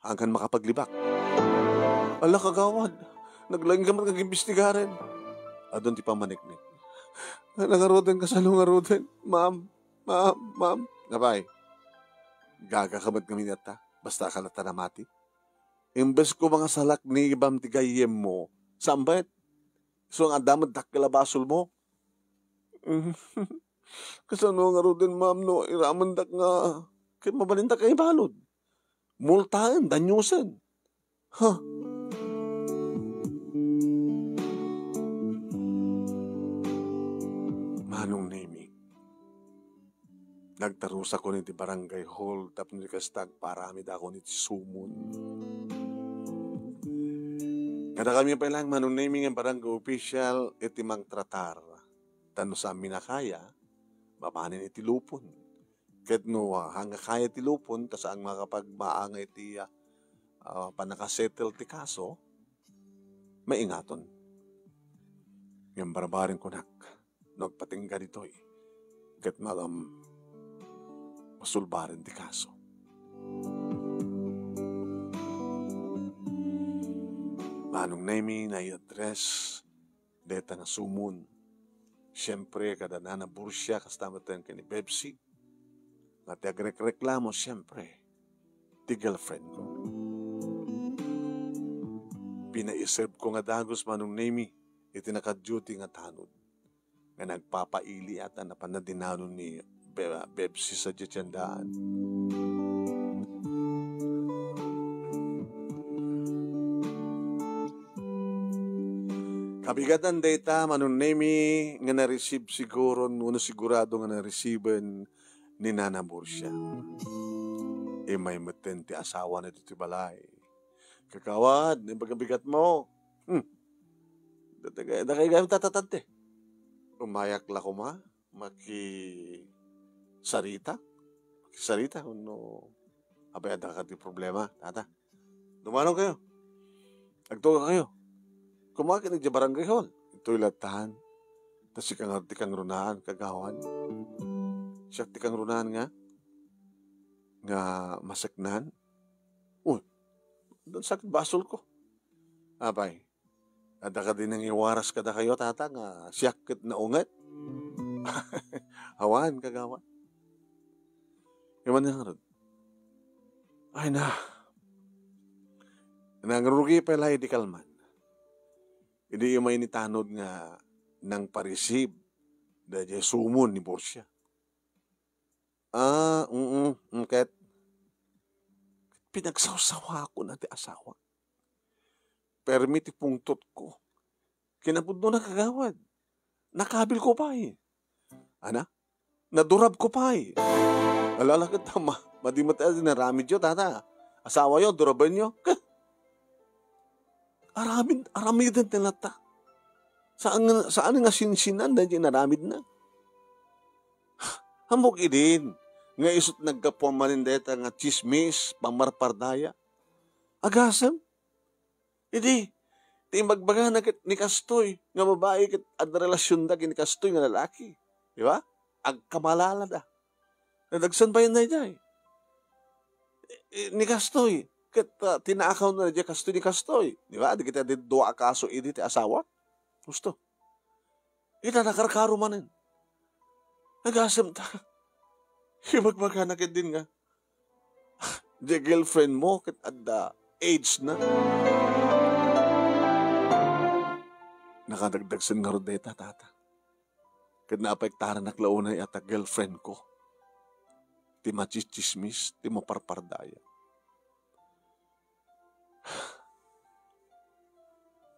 Hangkan makapaglibak. Ala, kagawad, naglaing ka met nga imbestigaren. Adun ti pammaniknik. Ala, ngaruden, kasano ngaruden? Ma'am, ma'am, ma'am. Apay, gaga ka met ngamin ita. Basta ka latta namati. Imbes ko mga salak ni ibam ti gayyem mo, sambet. So, nga adda met dakkel a basol mo. Kasano ngaruden, ma'am, no iramendak nga ket mabalindak nga ibalud? Multaen, daniusen. Ha? Manong Nemi, nagtarusakon iti barangay hall tapno iti kasta, agparamidakon iti sumon. Kadakami pay laeng, Manong Nemi, nga barangay official iti mangtratar. Ta no saanmi a kaya, mapanen iti lupon. Ket no, ah, haan nga kaya ti lupon, ta saan makapagmaanga iti, ah, ah, pannakasettle ti kaso, maingaton. Ngem barbareng kunak, no agpatingga ditoy, ket ma-, um, masulbaren ti kaso. Manong Nemi, nai-address dayta nga sumon. Siempre, kada Nana Bursia, kasta met ken ni Bebsi. Nga ti agrekreklamo, siempre, ti girlfriend ko. Pinaiserb ko nga dagus, Manong Nemi, iti naka-duty nga tanod nga nagpapaili ata napan na dinano ni Be-, Bebsi sa diay tiendaan. Kabigatan dayta, Manong Nemi, nga na-receive siguro, no, no sigurado nga na-receiven ni Nana Borsia. Immay metten ti asawana ditoy balay. Kagawad, imbag a bigat mo. Hmm. Dakay, dakay gayam tatatante. Umayak la koma, makisarita. Makisarita, no, apay adda kadi problema, tata. Dumano kayo. Agtuga kayo. Kumakit idiay barangay hall. Itoy latan. Ta sika nga ti kangrunaan, kagawad. Siak ti kangrunaan nga, nga maseknan. Uy, dan sakit basol ko. Apay, adda kadi nangiwaras kadakayo, tata, nga siak ket naunget? Awan, kagawad. Iman nga ngarud. Ay na. Nangrugi pay la idi kalman. Idi immay ni tanod nga nangpa-receive daydiay sumon ni Borsia. Ah, mm, mm, ket pinagsawsawakon ti asawa. Permi ti pungtotko. Kinapudno na, kagawad. Nakabil ko pay. Ana? Nadurab ko pay. Alala ket ta ma-, madi met a naramidyo, tata. Asawayo, durabenyo. Ket aramid, aramiden ti latta. Saan nga, saan nga sinsinan daydiay inaramidna? Ammok idin nga isut' naggapuan manen dayta nga tsismis, pammarpardaya. Agasem? Idi, ti imbagbagana ket ni kastoy nga babai ket adda relasionda ken ni kastoy nga lalaki. Di ba? Agkamalalada. Nadagsen pay daydiay. I, i, ni kastoy, ket, ah, tinakawna daydiay kastoy ni kastoy. Di ba? Dagiti adda dua a kaso idi ti asawa. Husto. Ita, nakarkaro manen. Agasem ta. Ibagbagana ketdin nga, "Di girlfriend mo ket adda AIDS na." Nakadagdagsen ngarud dayta, tata. Ket naapektarannak la unay a ta girlfriend ko ti machichismis, ti maparpardaya.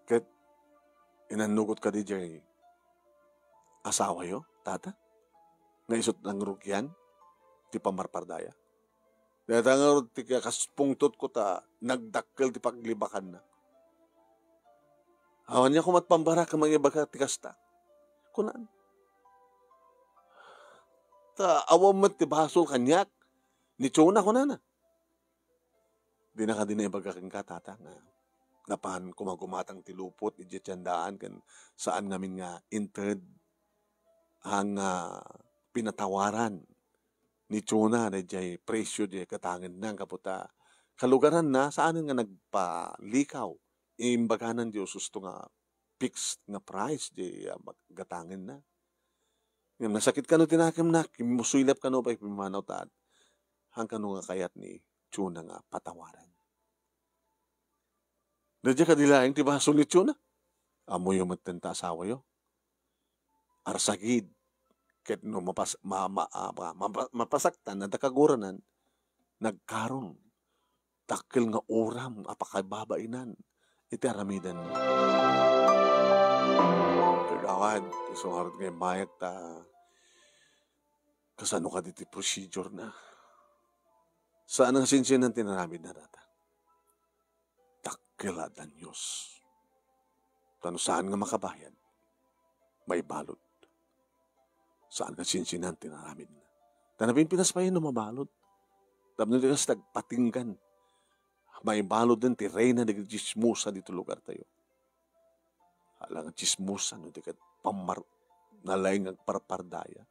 Ket inannugot kadi jay asawayo, tata? Nga isut' nangrugian ti pammarpardaya? Dayta ngarud ti kas pungtotko ta nagdakkel ti paglibakanna. Awan niya koma ti pambara ken mangibaga ti kasta. Kunan, ta awan met ti basol kaniak ni Chona, kunana. Dina kadi naibaga kenka, tata, nga napan kumagumatang ti lupot idiay tiendaan ken saan ngamin nga inted nga pinatawaran ni Chona daydiay presio diay gatangenna, gapu ta kalugaranna, saanen nga nagpalikaw. Imbaganan diay ususto nga fixed nga price diay, ah, gatangenna. Ngem nasakit kano ti nakemna, kimmusuylep kano pay pimmanaw ta, han kano nga kayat ni Chona nga patawaran. Daydiay kadi laeng ti basol ni Chona? Ammoyo metten ta asawayo. Arsagid, ket no mapas-, ma-, ma-, ah, ma-, ma-, mapasaktan, adda kaguranan, nagkaron. Dakkel nga uram a pakibabainan iti aramidenna. Kagawad, isu ngarud nga immayak ta kasano kadi ti procedure na? Saan nga sinsinan ti naramidna, tata? Dakkel a danyos. Ta no saan nga makabayad, maibalud. Saan nga sinsinan ti naramidna. Ta napimpinas pay no mabalud. Tapno di kas nagpatinggan, maibaluden ti reyna dagiti chismosa dito lugar tayo. Ala nga chismosa, no di ket pammar-, nalaing agparpardaya.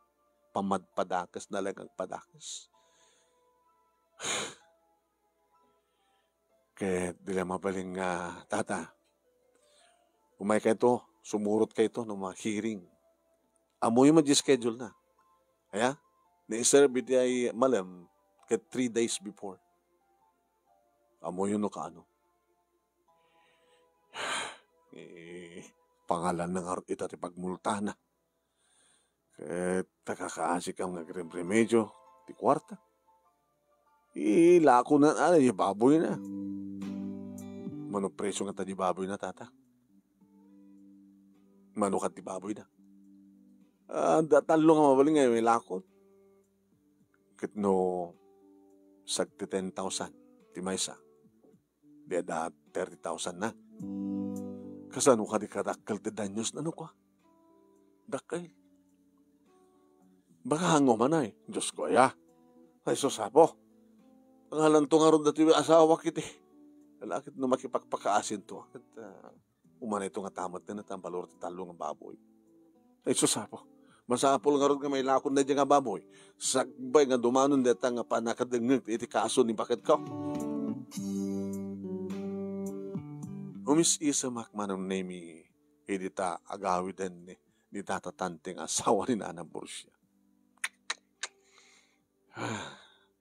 Pamadpadakes, nalaing agpadakes. Ket di la mabalin nga, tata, umay kayto, sumurot kayto no ma-hearing. Ammoyo met di schedule na. Aya? Naiserbi diay malem ket three days before. Ammoyo no kaano. Eh, pangalan na ngarud ita ti pagmultana. Ket ta kakaasi kam nga agremremedyo ti kuarta. Ilako na, ah, di baboy na. Mano presyo nga ta di baboy na, tata? Mano kat ti baboy na? Ah, da tallo nga mabalin nga ilako. Ket no sagti ten thousand ti maysa, di adda thirty thousand na. Kasano kadi kadakkel ti danyos na no kua? Dakkel. Baka hango man ay, Diyos ko, aya. Ay, sus, Apo. Pangalanto ngarud dati asawak iti. Lakit no makipagpakaasinto. Ket, ah, umanay to nga tamat na, ta balor ti tallo nga baboy. Ay, sus, Apo. Masapul ngarud nga mailakon na nga baboy. Sakbay nga dumanon deta nga panakadengngeg iti kaso ni baket ko. Umis-isemak, Manong Nemi, idi ta agawiden ni, ni Tata Tante nga asawa ni Nana Borsia.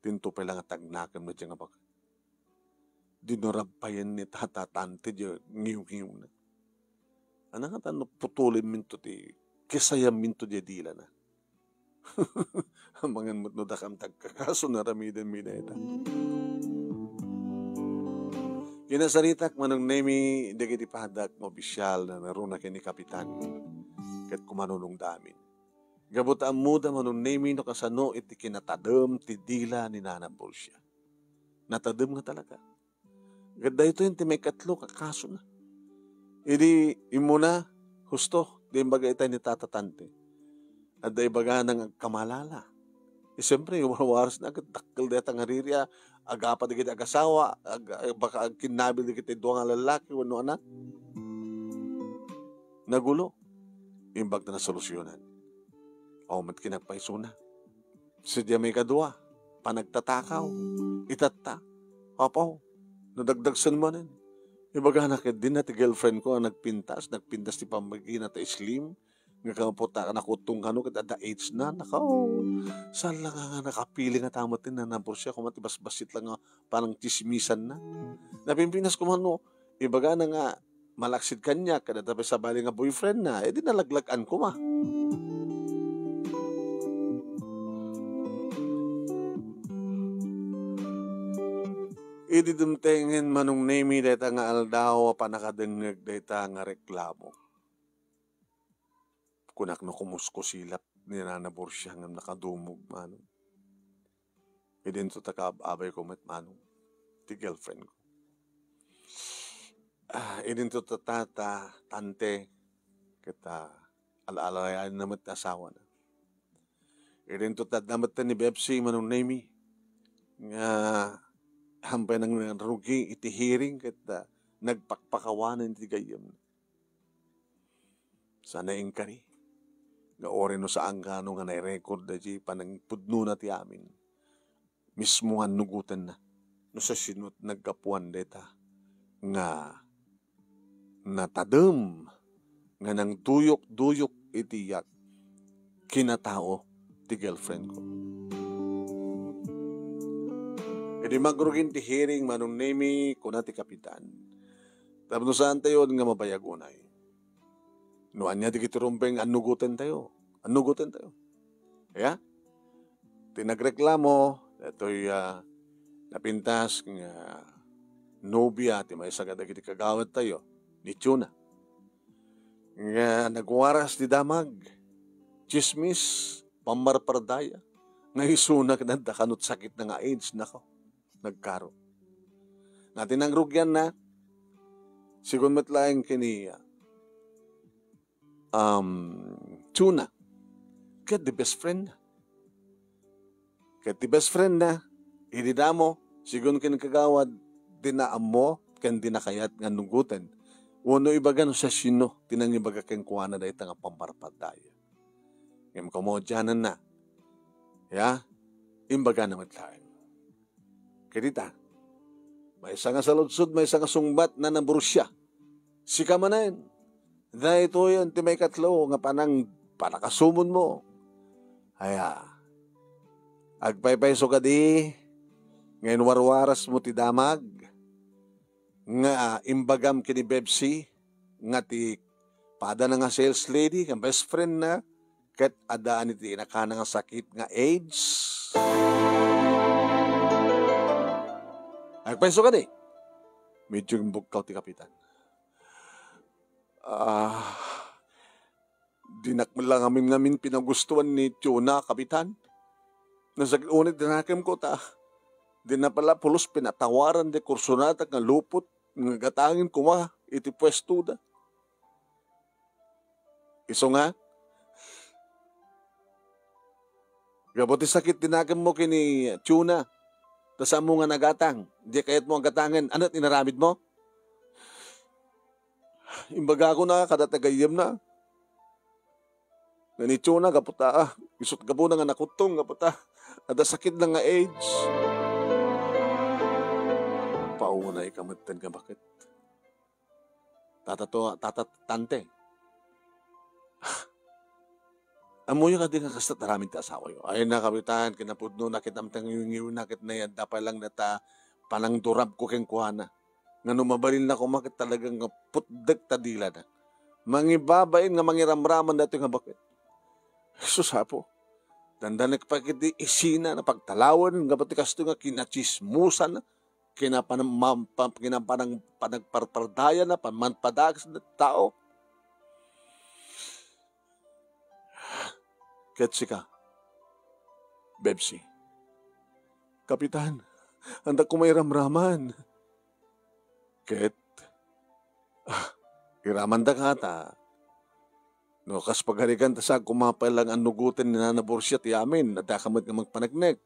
Tinto pay la nga tagnakem na diay nga baket. Dinurab payen ni Tata Tante diay ngiwngiwna. Ana nga ta no putolen minto ti, kisayan minto diay dilana. Amangan met no dakam tagkakaso, naramidenmi dayta. Kinasaritak, Manong Nemi, dagiti padak nga opisyal na naruna ken ni Kapitan ket kumanunongda amin. Gapu ta ammoda, Manong Nemi, no kasano iti kinatadem ti dila ni Nana Borsia. Natadem nga talaga. Ket daytoy ti maikatlo nga kasona. Idi immuna, husto, di imbaga itay ni Tata Tante. Adda ibagana nga agkamalala. Eh, siyempre, warwaras na, ket dakkel dayta nga riri a, agapa dagiti agasawa, ag-, ag-, baka agkinnabil dagiti dua nga lallaki wenno anak. Nagulo. Imbag ta nasolusyonan. Awan met kinappaysona. Sadiay maikadua, panagtatakaw. Itatta. Apaw, nadagdagsen manen. Ibagana ket dinna ti girlfriend ko a nagpintas, nagpintas ti pammagina ta slim. Nga kaputa, nakuttong kano ket adda AIDS na. Nakaw, saan la nga, nga nakapiling a tamet ti nanabor siya, koma ti basbasit la nga panangtsismisan na. Napimpinas koma no, ibagana nga malaksid kaniak, kada ta pay sabali nga boyfriend na, eh, di nalaglag-an koma. Idi dumtengen, Manong Nemi, dayta nga aldaw a pannakadengngeg dayta nga reklamo, kunak no kumuskusilap ni Nana Borsia ngem nakadumog, Manong. Idinto ta kaab-abayko met, Manong, ti girlfriendko. Ah, idinto ta, ta, ta, tante, ket, ah, al-alayan na met ti asawana. Idinto ta adda met ni Bebsi, Manong Nemi, nga hampay nang rugi iti hearing ket, ah, nagpakpakawanen ti gayyemna. Sana inkari nga uray no saan kano nga nairecord daydi panangpudnona ti amin, mismo nga annugotenna no sasino't naggapuan dayta nga natadem nga nangduyok-duyok iti yak kinatao ti girlfriendko. Idi magrugin ti hearing, Manong Nemi, kuna ti kapitan, tapno saantayo nga mabayag unay. No ania dagiti rumbeng, annugotentayo. Annugotentayo. Ya? Ti nagreklamo, daytoy, ah, napintas nga nobia ti maysa kadagiti kagawidtayo, ni Chuna. Nga nagwaras ti damag, tsismis, pammarpardaya, nga isuna ket adda kano ti sakitna nga AIDS, nako, nagkaro. Nga ti nangrugianna, sigun met laeng ken ni, um, Chuna, ket ti best friendna. Ket ti best friendna, idi damo, sigun ken kagawad, di naammo ken di nakayat nga nugoten wenno ibaga no siasino ti nangibaga kenkuana dayta nga pammarpardaya. Ngem kamudiananna, ya, imbagana met laeng. Ket ita, maysa nga saludsod, maysa nga sungbat, Nana Borsia. Sika manen, daytoyen ti maikatlo nga panang-, panakasumonmo. Aya, agpaypayso kadi nga inwarwarasmo ti damag nga imbagam ken ni Bebsi nga ti padana nga sales lady ken best friendna ket addaan iti inakana nga sakit nga AIDS. Agpayso kadi, medyo imbugkaw ti kapitan. Ah, dinak met la ngamin-ngamin pinagustuan ni Chuna, kapitan. Nasakit unay ti nakemko ta di na pala pulos pinatawaran ti kursonadak nga lupot nga gatangen koma iti puestoda. Isu nga, gapu ti sakit ti nakemmo ken ni Chuna, ta saanmo nga nagatang, di kayatmo a gatangen, ania ti inaramidmo? Imbagakona kadagiti gayyemna nga ni Chuna gapu ta, ah, isut' gapuna nga nakuttong gapu ta adda sakitna nga AIDS. Paunayka metten nga baket. Tata to, tata, tante. Ammoyo kadi nga kasta ti aramid ti asawayo? Ay na, kapitan, kinapudnona ket amta ngiwngiwna ket nay adda pay lang dayta panangdurabko kenkuana. Nga no mabalinna koma ket talaga nga putdek ta dilana. Mangibabain nga mangiramraman daytoy nga baket. Sus, Apo. Dandanek pay ket ti isina na pagtalawen nga pati kastoy nga kinatsismosan, kinapanam-, pa-, kinapanang-, panagparpardayana, pammanpadagasna ti tao. Ket sika, Bebsi. Kapitan, anda ko mairamraman. Ket, ah, iramandaka ta. No kas pagarigan ta saan koma pay lang annugoten ni Nana Borsia ti amin, addaka met nga mangpaneknek.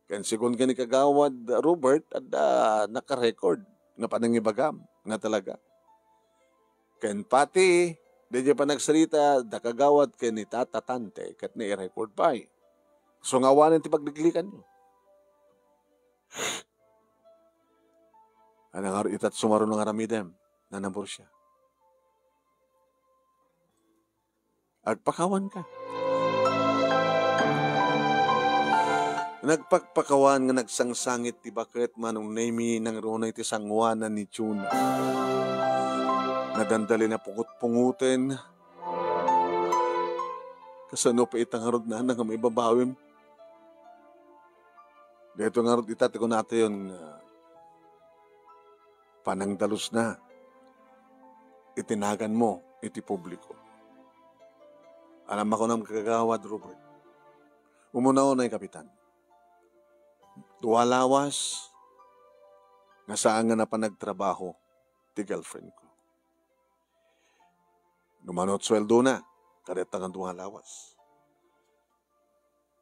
Ken sigun ken ni Kagawad Robert, adda nakarecord nga panangibagam nga talaga. Ken pati, daydiay panagsarita da Kagawad ken ni Tata Tante ket nairecord pay. So nga awanen ti pagliklikanyo. Ania ngarud ita ti sumaruno nga aramidem, Nana Borsia? Agpakawanka. Nagpakpakawan nga nagsangsangit ti baket, Manong Nemi, nangruna iti sangoanan ni Chuna. Nadandalin a pungot-pungoten. Kasano pay ita ngarud, nana, nga maibabawim? Daytoy ngarud ita ti kunatayon nga panangdalusna iti naganmo iti publiko. Aram makunam, Kagawad Robert. Umuna unay, Kapitan. Dua lawas nga saan nga napan nagtrabaho ti girlfriend ko. Numanot sueldona, kadayta nga dua lawas.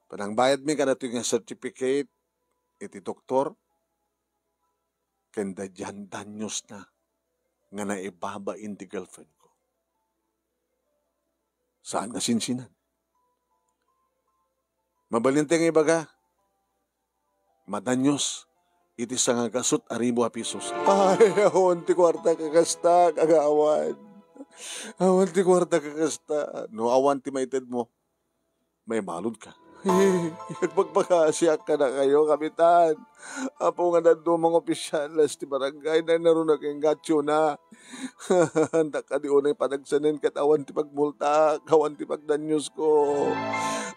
Panangbayadmi kadatoy nga certificate iti doktor, ken daydiay danyosna nga naibabain ti girlfriend ko. Saan nga sinsinan. Mabalin ti nga ibaga, madanyos iti sangagasut a ribu a pesos. Ay, awan ti kuarta kakasta, kagawad. Awan ti kuarta kakasta. No awan ti maitedmo, maibaludka. Agpagpakasiak kadakayo, Kapitan. Apo nga dadduma nga opisyales ti barangay, nainaruna ken gatio na. Antak kadi unay panagsanen ket awan ti pagmultak, awan ti pagdanyosko.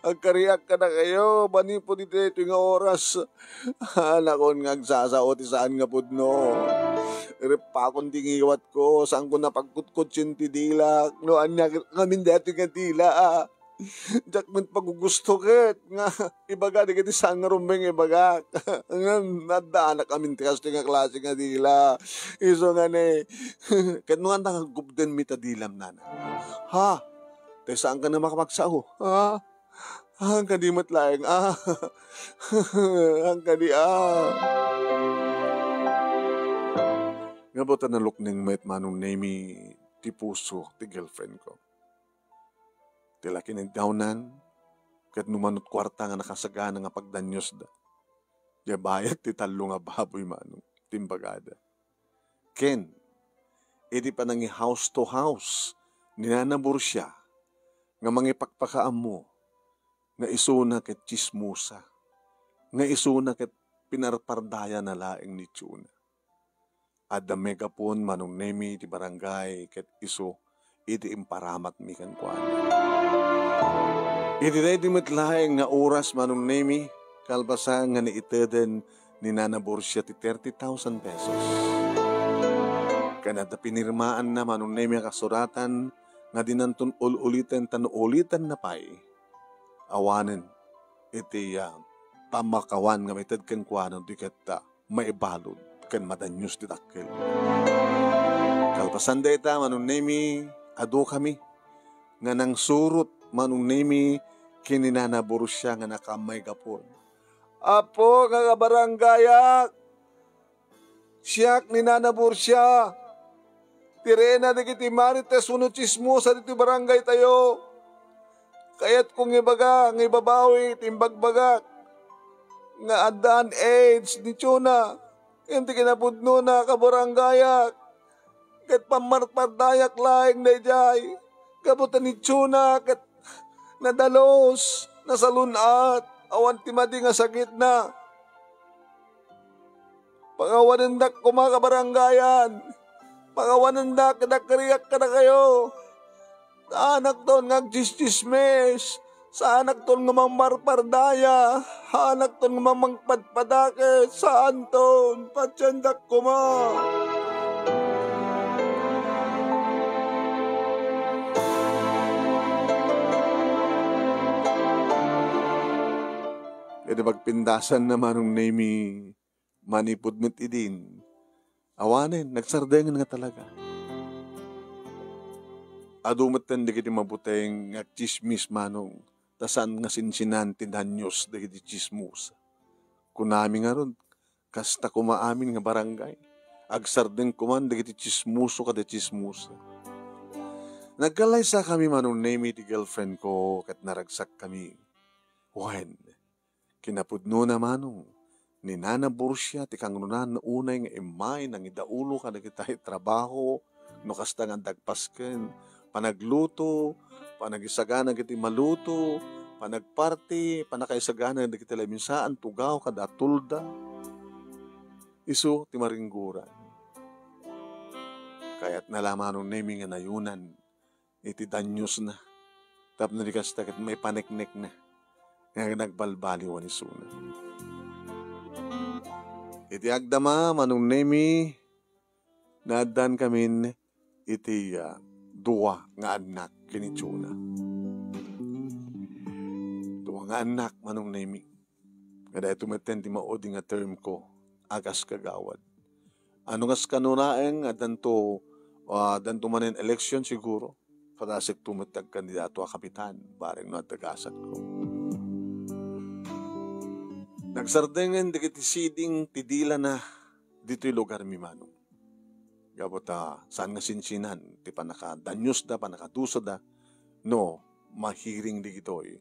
Agkariak kadakayo, manipud iti daytoy nga oras. Anakon nga agsasao ti saan nga pudno. Reppakon ti ngiwatko, saanko napagkutkutsin ti dilak. No ania ngamin daytoy nga dila, a. Diak met pagugusto ket nga ibaga dagiti saan nga rumbeng nga ibagak. Ngem addaanak amin ti kastoy nga klase nga dila. Isu nga ni, ket no anta nga gubdenmi ta dilam, nana. Ha? Tay saanka na makapagsao? Ha? Ah, kadi met laeng, ah. Ang kadi, ah. Nga ba ta nalukneng met, Manong Nemi, ti puso ti girlfriend ko. Ti laki nagdawnan, ket no manut kuarta nga nakasagana nga pagdanyosda. Diay bayad ti tallo nga baboy, Manong, ti imbagada. Ken, iti panangi-house to house ni Nana Borsia nga mangipakpakaammo nga isuna ket tsismosa, nga isuna ket pinarpardayana laeng ni Chona. Adda megapon, Manong Nemi, ti barangay ket isu iti imparamatmi kenkuana. Iti daydi met laeng nga oras, Manong Nemi, kalpasan nga naiteden ni Nana Borsia ti thirty thousand pesos. Ken adda pinirmaanna, Manong Nemi, a kasuratan nga dinanton ul-uliten ta no ulitenna pay, awanen iti, ah, pamakawan nga maited kenkuana no di ket, ah, maibalud ken madanyos ti dakkel. Kalpasan dayta, Manong Nemi, adu kami nga nangsurot, Manong Nemi, ken ni Nana Borsia nga nakaammo gapun. Apo nga kabarangayak, siak ni Nana Borsia, ti reyna dagiti marites wenno tsismosa ditoy barangaytayo. Kayatko nga ibaga nga ibabawi ti imbagbagak nga addaan AIDS ni Chona, ngem ti kinapudnona, kabarangayak, ket pammarpardayak laeng daydiay, gapu ta ni Chona ket nadalus, nasalun-at, awan ti madi nga sakitna. Pangawanendak koma, kabarangayan. Pangawanendak, ket agkariak kadakayo. Saanakton nga agtsistsismis. Saanakton nga mammarpardaya. Saanakton nga mamangpadpadakes. Saanton. Patiendak koma. Iti pagpindasan na, Manong Nemi, manipud met idin, awanen, nagsardengen nga talaga. Adu metten dagiti mabuteng nga agtsismis, Manong, ta saan nga sinsinan ti danyos dagiti tsismosa. Kunami ngarud, kasta koma amin nga barangay, agsardeng koman dagiti tsismoso kada tsismosa. Nagkallaysakami, Manong Nemi, ti girlfriend ko, ket naragsakkami. Wen, kinapudnona, Manong, ni Nana Borsia ti kangrunaan unay nga immay nangidaulo kadagiti trabaho, no kasta nga adda agpasken, panagluto, panagisagana dagiti maluto, panagparti, pannakaisagana dagiti lamisaan, tugaw, kada tulda. Isu ti maringguran. Kayatna la, Manong Nemi, nga nayonan iti danyosna, tapno di kasta ket maipaneknekna nga nagbalbaliwan isuna. Iti agdama, Manong Nemi, naaddan kamin iti, ah, dua nga annak ken ni Jonah. Dua nga annak, Manong Nemi. Nga daytoy metten ti maudi nga term ko, a kas kagawad. Ano nga kano laeng, addanto, ah, addanto manen election siguro. Padasekto met ti agkandidato a kapitan, bareng no adda gasatko. Nagsardengen dagiti siding ti dilana ditoy lugarmi, Manong. Gapu ta saan nga sinsinan ti pannakadaniosda, pannakadusada, no mahiring dagitoy,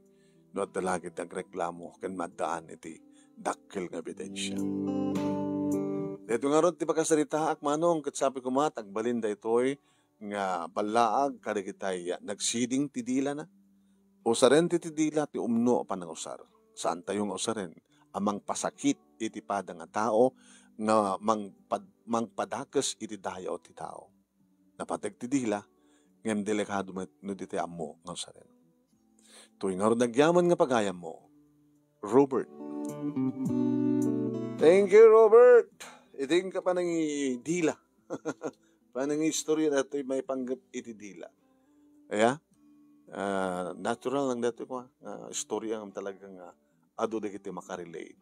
no adda la ketdi agreklamo ken maaddaan iti dakkel nga ebidensia. Daytoy ngarud ti pakasaritaak, Manong, ket sapay koma ta agbalin daytoy nga ballaag kadagiti nagsiding ti dilana. Usaren ti, ti dila ti umno a panangusar. Saantayo nga usaren a mangpasakit iti pada nga tao nga mangpad-, mangpadakes iti dayaw ti tao. Napateg ti dila, ngem delikado met no di tayo ammo nga usaren. Toy ngarud agyaman nga pagayammo, Robert. Thank you, Robert. Iti inka panangidila. Panangistoria daytoy maipanggep iti dila. Aya? Ah, natural lang daytoy kua, nga istorya nga talaga nga adu dagiti makarelate.